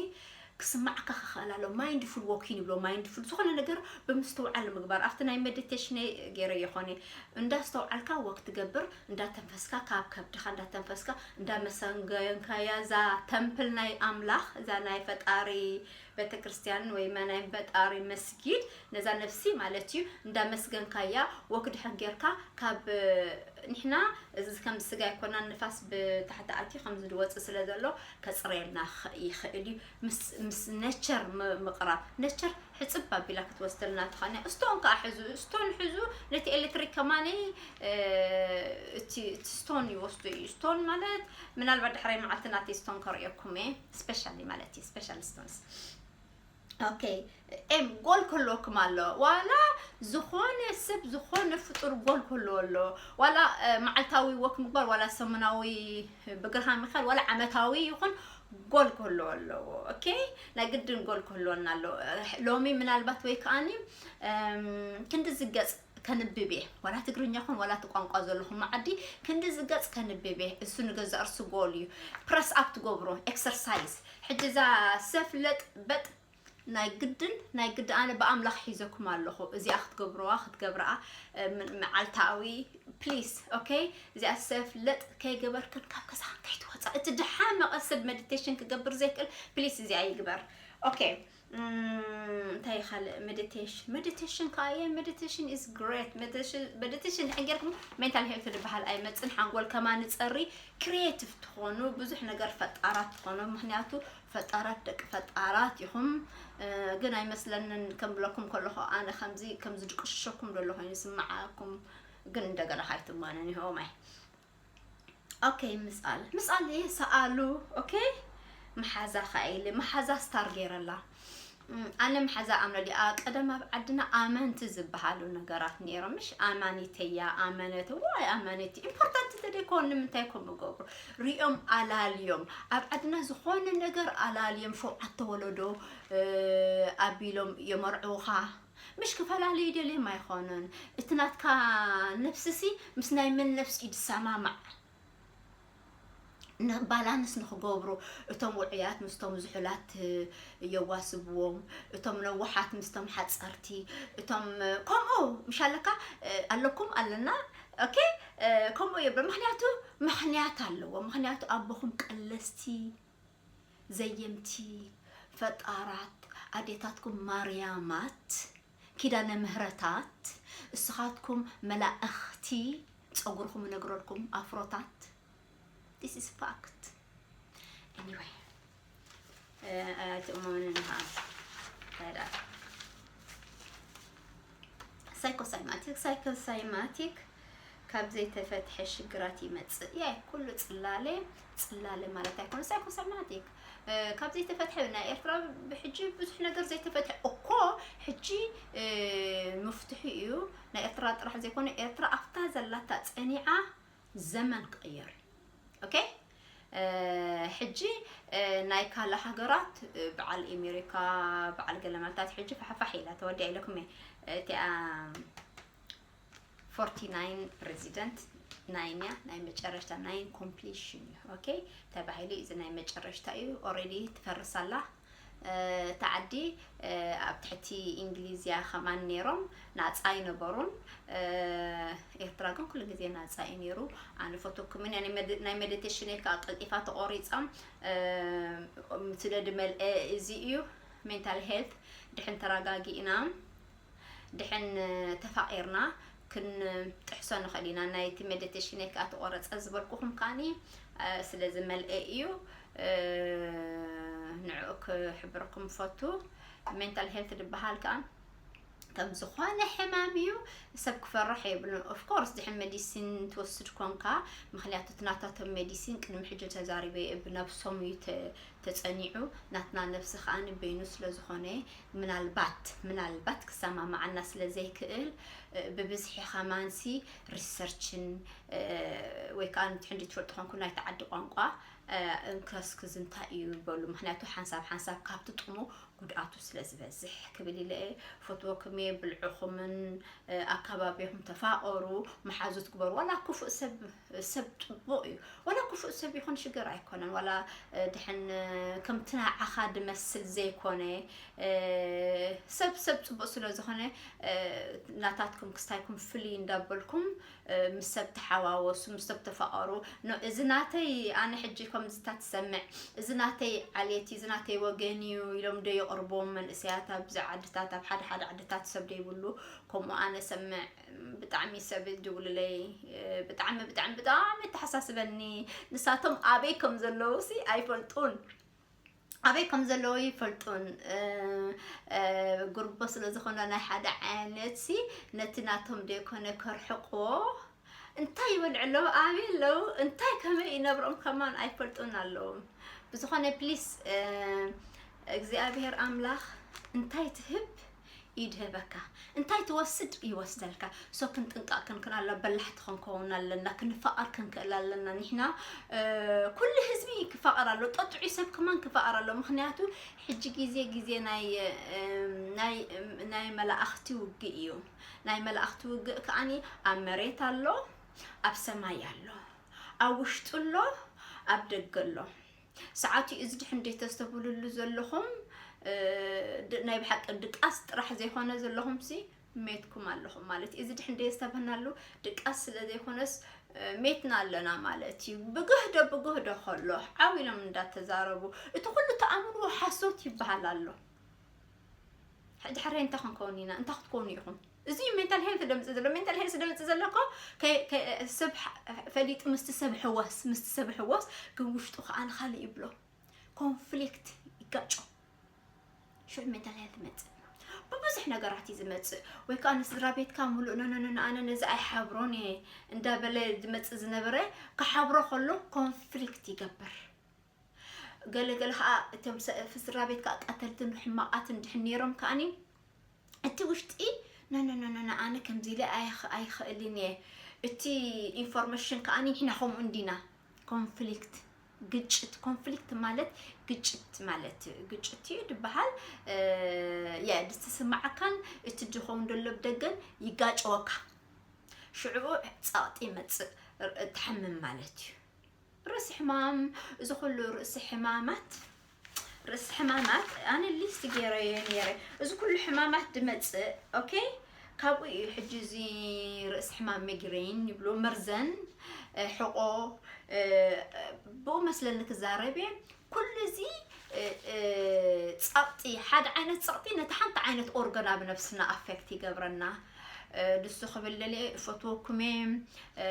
ክስማዕካ ክኽእል ኣሎ። ማይንድፉል ዎኪን ይብሎ። ማይንድፉል ዝኾነ ነገር ብምስትውዓል ምግባር። ኣብቲ ናይ ሜዲቴሽን ገይረ ይኾነ እንዳስተውዓልካ ወክ ትገብር፣ እንዳተንፈስካ ካብ ከብድኻ እንዳተንፈስካ እንዳመሰገንካያ እዛ ተምፕል ናይ ኣምላኽ፣ እዛ ናይ ፈጣሪ ቤተክርስትያን ወይ ናይ ፈጣሪ መስጊድ፣ ነዛ ነፍሲ ማለት እዩ እንዳመስገንካያ ወክ ድሕን ጌርካ ካብ ንሕና እዚ ከም ስጋ ኣይኮናን፣ ንፋስ ብታሕቲ ኣትዩ ከምዚ ዝወፅእ ስለ ዘሎ ከፅረየልና ይኽእል እዩ። ምስ ነቸር ምቕራብ፣ ነቸር ሕፅብ ኣቢላ ክትወስደልና ትኽእል። ስቶን ከዓ ሕዙ፣ ስቶን ሕዙ። ነቲ ኤሌክትሪክ ከማኒ እቲ ስቶን ይወስዶ እዩ። ስቶን ማለት ምናልባት ድሕራይ መዓልቲ ናተይ ስቶን ከርእየኩም እየ። ስፔሻሊ ማለት እዩ፣ ስፔሻል ስቶንስ። ኦኬ፣ ኤም ጎል ክህልወኩም ኣሎ። ዋላ ዝኾነ ሰብ ዝኾነ ፍጡር ጎል ክህልዎ ኣሎ። ዋላ መዓልታዊ ወክ ምግባር፣ ዋላ ሰሙናዊ ብግርሃ ምኻድ፣ ዋላ ዓመታዊ ይኹን ጎል ክህልዎ ኣለዎ። ኦኬ፣ ናይ ግድን ጎል ክህልወና ኣለዎ። ሎሚ ምናልባት ወይ ከዓኒ ክንዲ ዝገጽ ከንብብ እየ፣ ዋላ ትግርኛ ኹን ዋላ እቲ ቋንቋ ዘለኹም ዓዲ ክንዲ ዝገጽ ከንብብ እየ። እሱ ንገዛ እርሱ ጎል እዩ። ፕረስ ኣፕ ትገብሮ፣ ኤክሰርሳይዝ። ሕጂ እዛ ሰፍ ለጥ በጥ ናይ ግድን ናይ ግዲ ኣነ ብኣምላኽ ሒዘኩም ኣለኹ። እዚኣ ክትገብርዋ ክትገብርኣ መዓልታዊ ፕሊስ። ኦኬ፣ እዚኣ ሰፍ ለጥ ከይገበርክን ካብ ገዛ ከይትወፃ። እቲ ድሓመቐ ሰብ ሜዲቴሽን ክገብር ዘይክእል ፕሊስ እዚኣ ይግበር። ኦኬ፣ እንታይ ካልእ ሜዲቴሽን? ሜዲቴሽን ከዓ እየ። ሜዲቴሽን ኢዝ ግሬት። ሜዲቴሽን ድሕን ጌርኩም ሜንታል ሄልት ዝበሃል ኣይመፅን። ሓንጎል ከማን ይፀሪ፣ ክሪኤቲቭ ትኾኑ፣ ብዙሕ ነገር ፈጣራት ትኾኑ። ምክንያቱ ፈጣራት ደቂ ፈጣራት ኢኹም። ግን ኣይመስለንን ከም ብለኩም ከለኹ ኣነ ከምዚ ከምዚ ድቅሽሸኩም ዘሎ ኮይኑ ስምዓኩም። ግን እንደገና ካይትማነን ይሆማይ። ኦኬ፣ ምስኣል ምስኣል እየ ሰኣሉ። ኦኬ፣ መሓዛ ከኣ ኢለ መሓዛ ስታር ገይረላ። ኣነ መሓዛ ኣምነ ዲኣ ቀደም ኣብ ዓድና ኣመንቲ ዝበሃሉ ነገራት ነይሮም። ምሽ ኣማኒተያ ኣመነት ዋይ ኣመነቲ ኢምፖርታንት ተደይኮን ንምንታይ ከምኡ ገብሩ? ሪኦም ኣላልዮም፣ ኣብ ዓድና ዝኾነ ነገር ኣላልዮም ሸውዓተ ወለዶ ኣቢሎም የመርዕውኻ። ምሽ ክፈላለዩ ደልዮም ኣይኾኑን። እቲ ናትካ ነፍስሲ ምስ ናይ መን ነፍሲ እዩ ዝሰማማዕ? ን-፣ ባላንስ ንኽገብሩ፣ እቶም ውዑያት ምስቶም ዝሑላት የዋስብዎም፣ እቶም ነዋሓት ምስቶም ሓፀርቲ፣ እቶም፣ ከምኡ ምሽ ኣለካ፣ ኣለኩም ኣለና። ኦኬ፣ ከምኡ ይብል። ምኽንያቱ ምኽንያት ኣለዎ። ምኽንያቱ ኣቦኹም ቀለስቲ፣ ዘየምቲ፣ ፈጣራት፣ ኣዴታትኩም ማርያማት፣ ኪዳነ ምህረታት፣ እስኻትኩም መላእኽቲ፣ ፀጉርኩም እነግረልኩም ኣፍሮታት። This is fact. Anyway፣ ኣይትእመኑን ኢኻ። እንታይ ደኣ? ሳይኮሳይማቲክ፣ ሳይኮሳይማቲክ ካብ ዘይተፈትሐ ሽግራት ይመጽእ። ያይ፣ ኩሉ ጽላለ፣ ጽላለ ማለት ኣይኮነ። ሳይኮሳይማቲክ፣ እ፣ ካብ ዘይተፈትሐ፣ ናይ ኤርትራ ብሕጂ ብዙሕ ነገር ዘይተፈትሐ እኮ፣ ሕጂ፣ እ፣ መፍትሒ እዩ። ናይ ኤርትራ ጥራሕ ዘይኮነ፣ ኤርትራ ኣብታ ዘላታ ጸኒዓ ዘመን ክቕየር እዩ። ኦኬ? እ፣ ሕጂ፣ እ፣ ናይ ካልእ ሃገራት፣ እ፣ በዓል ኣሜሪካ፣ በዓል ገለ ማለታት ሕጂ ፋሕፋሕ ኢላ ተወዲኣ ኢለኩም እየ። እቲኣ ፎርቲ ናይን ፕሬዚደንት ናይን እያ፣ ናይ መጨረሽታ፣ ናይን ኮምፕሊሽን እዩ። ኦኬ? ተባሂሉ እዚ ናይ መጨረሽታ እዩ። ኦልሬዲ ትፈርስ ኣላ። እ፣ እታ ዓዲ፣ እ፣ ኣብ ትሕቲ እንግሊዝ እያ ከማን ነይሮም፣ ናጻ ኣይነበሩን። እ፣ ኤርትራ ግን ኩሉ ግዜ ናጻ እዩ ነይሩ። ኣነ ፈተኩም እየ፣ ናይ መድ-፣ ናይ ሜዲቴሽነይ ከዓ ቀልጢፋ ተቆሪጻ። እ፣ ስለ ድመልአ እዚ እዩ። ሜንታል ሄልት ድሕን ተረጋጊእና፣ ድሕን ተፋቒርና ክንጥሕሶ ንኽእል ኢና። ናይቲ ሜዲቴሽነይ ከዓ ተቆረጸ ዝበልኩኹም ከዓኒ፣ እ፣ ስለ ዝመልአ እዩ። እ፣ ንዕኡ ክሕብረኩም ፈቱ። ሜንታል ሄልት ዝበሃል ከዓ ከም ዝኾነ ሕማም እዩ። ሰብ ክፈርሕ የብሉን። ኦፍ ኮርስ ድሕን ሜዲሲን ትወስድ ኮንካ፣ ምኽንያቱ እቲ ናታቶም ሜዲሲን ቅድሚ ሕጂ ተዛሪበ እየ፣ ብነብሶም እዩ ተ-፣ ተጸኒዑ። ናትና ነብሲ ከኣ ንበይኑ ስለ ዝኾነ፣ ምናልባት፣ ምናልባት ክሰማማዓና ስለ ዘይክእል፣ እ፣ ብብዝሒ ከማንሲ ሪሰርችን፣ እ፣ ወይ ከኣ ንትሕንዲ ትፈልጡ ኮንኩ ናይቲ ዓዲ ቋንቋ፣ እ፣ እንከስክዝ እንታይ እዩ በሉ። ምኽንያቱ ሓንሳብ ሓንሳብ ካብቲ ጥቕሙ ጉድኣቱ ስለ ዝበዝሕ ክብል ኢለ እየ። ፈትወኩም እየ። ብልዕኹምን፣ እ፣ ኣካባቢኹም ተፋቐሩ፣ መሓዙት ግበሩ። ዋላ ክፉእ ሰብ፣ ሰብ ጽቡቕ እዩ። ዋላ ክፉእ ሰብ ይኹን ሽግር ኣይኮነን። ዋላ፣ እ፣ ድሕን፣ እ፣ ከምቲ ንዓኻ ድመስል ዘይኮነ፣ እ፣ ሰብ፣ ሰብ ጽቡቕ ስለ ዝኾነ፣ እ፣ ናታትኩም ክስታይኩም ፍልይ እንዳበልኩም፣ እ፣ ምስ ሰብ ተሓዋወሱ፣ ምስ ሰብ ተፋቐሩ። ኖ፣ እዚ ናተይ፣ ኣነ ሕጂ ከምዚ እታ ትሰምዕ፣ እዚ ናተይ ዓሌት እዩ፣ እዚ ናተይ ወገን እዩ ኢሎም ዶ የቕርብዎም መንእሰያት ኣብዚ ዓድታት፣ ኣብ ሓደ ሓደ ዓድታት ሰብ ደይብሉ፣ ከምኡ ኣነ ሰምዕ፣ ብጣዕሚ ሰብ ይድውልለይ፣ እ፣ ብጣዕሚ፣ ብጣዕሚ፣ ብጣዕሚ የተሓሳስበኒ። ንሳቶም ኣበይ ከም ዘለዉ ሲ ኣይፈልጡን። ኣበይ ከም ዘለዉ ይፈልጡን። እ፣ እ፣ ጉርቦ ስለ ዝኾነ ናይ ሓደ ዓይነት ሲ ነቲ ናቶም ደይኮነ ከርሕቕዎ። እንታይ ይበልዑ ኣለዉ? ኣበይ ኣለዉ? እንታይ ከመይ ይነብሮም ከማን ኣይፈልጡን ኣለዉ። ብዝኾነ ፕሊስ፣ እ፣ እግዚኣብሔር ኣምላኽ እንታይ ትህብ ይድህበካ፣ እንታይ ትወስድ ይወስደልካ። ሶ ክንጥንቀቕ ክንክእል ኣለና፣ በላሕቲ ክንከውን ኣለና፣ ክንፋቐር ክንክእል ኣለና። ንሕና፣ እ፣ ኩሉ ህዝቢ ክፋቐር ኣሎ፣ ጠጥዑ ሰብ ከማን ክፋቐር ኣሎ። ምኽንያቱ ሕጂ ግዜ፣ ግዜ ናይ፣ እ፣ ናይ፣ ናይ መላእኽቲ ውግእ እዩ። ናይ መላእኽቲ ውግእ ከዓኒ ኣብ መሬት ኣሎ፣ ኣብ ሰማይ ኣሎ፣ ኣብ ውሽጢ ኣሎ፣ ኣብ ደገ ኣሎ። ሰዓቱ እዚ ድሕን ደይ ተስተብህልሉ ዘለኹም፣ እ፣ ድ-፣ ናይ ብሓቂ ድቃስ ጥራሕ ዘይኮነ ዘለኹም ሲ ሜትኩም ኣለኹም ማለት እዩ። እዚ ድሕን ደይ ዝተብህናሉ ድቃስ ስለ ዘይኮነስ፣ እ፣ ሜትና ኣለና ማለት እዩ። ብግህዶ፣ ብግህዶ ከሎ ዓው ኢሎም እንዳተዛረቡ፣ እቲ ኩሉ ተኣምንዎ ሓሶት ይበሃል ኣሎ። ሕጂ ሕራይ እንታይ ክንከውን ኢና? እንታይ ክትኮኑ ኢኹም? እዚ እዩ ሜንታል ሄልት ደምጽእ ዘሎ። ሜንታል ሄልት ደምጽእ ዘሎ እኮ ከ-፣ ከ-፣ ሰብ ሕ-፣ ፈሊጡ ምስቲ ሰብ ሕወስ፣ ምስቲ ሰብ ሕወስ፣ ግን ውሽጡ ከኣ ንኻልእ ይብሎ። ኮንፍሊክት ይጋጮ። ሽዑ ሜንታል ሄልት ይመጽእ። ብብዙሕ ነገራት እዩ ዝመጽእ። ወይ ከኣ ንስድራ ቤትካ ሙሉእ፣ "ኖ፣ ኖ፣ ኖ፣ ኖ፣ ኣነ ነዚ ኣይሓብሮን እየ" እንዳበለ ዝመጽእ ዝነበረ፣ ክሓብሮ ከሎ ኮንፍሊክት ይገብር። ገለ ገለ ከኣ እቶም ሰ-፣ ስድራ ቤት ከኣ ቀተልትን ሕማቓትን ድሕን ነይሮም ከኣኒ፣ እቲ ውሽጢ፣ "ኖ፣ ኖ፣ ኖ፣ ኖ፣ ኖ፣ ኣነ ከምዚ ኢለ ኣይኽ-፣ ኣይኽእልን እየ። እቲ ኢንፎርሜሽን ከኣ ንሕና ከምኡ እንዲና።" ኮንፍሊክት፣ ግጭት። ኮንፍሊክት ማለት ግጭት ማለት እዩ። ግጭት እዩ ድበሃል። እ፣ ያ፣ ድዝተሰማዓካን እቲ ድኸውን ደሎ ብደገን ይጋጨወካ። ሽዑ ጸቕጢ ይመጽእ፣ ር-፣ ትሓምም ማለት እዩ። ርእሲ ሕማም፣ እዚ ኩሉ ርእሲ ሕማማት፣ ርእሲ ሕማማት ኣነ ሊስት ገይረዮ ነይረ። እዚ ኩሉ ሕማማት ድመጽእ፣ ኦኬ፣ ካብኡ እዩ ሕጂ እዚ ርእሲ ሕማም፣ ሚግሬን ይብሉ፣ መርዘን፣ እ፣ ሕቆ፣ እ፣ ብኡ መስለኒ ክዛረብ እየ። ኩሉ እዚ፣ እ፣ እ፣ ጸቕጢ፣ ሓደ ዓይነት ጸቕጢ ነቲ ሓንቲ ዓይነት ኦርጋን ኣብ ነብስና ኣፌክት ይገብረና። እ፣ ንሱ ክብል ደልየ፣ እፈትወኩም እየ። እ፣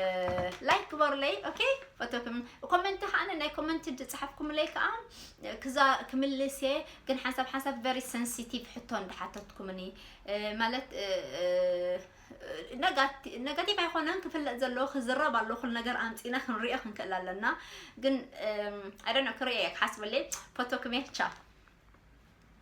ላይክ ግበሩለይ፣ ኦኬ? ፈትወኩም። ኮመንት ከኣ፣ ናይ ኮመንት ዝጸሓፍኩምለይ ከኣ፣ እ፣ ክዛ-፣ ክምልስ እየ፣ ግን ሓንሳብ ሓንሳብ ቨሪ ሰንሲቲቭ ሕቶ እንዳሓተትኩምኒ። እ፣ ማለት፣ እ፣ እ፣ ነጋቲ-፣ ነጋቲቭ ኣይኮነን ክፍለጥ ዘለዎ፣ ክዝረብ ኣሎ፣ ኩሉ ነገር ኣምጺና ክንሪኦ ክንክእል ኣለና። ግን፣ እም፣ I don't know፣ ክሪኦ እየ ክሓስበለይ። ፈትወኩም እየ። ቻው።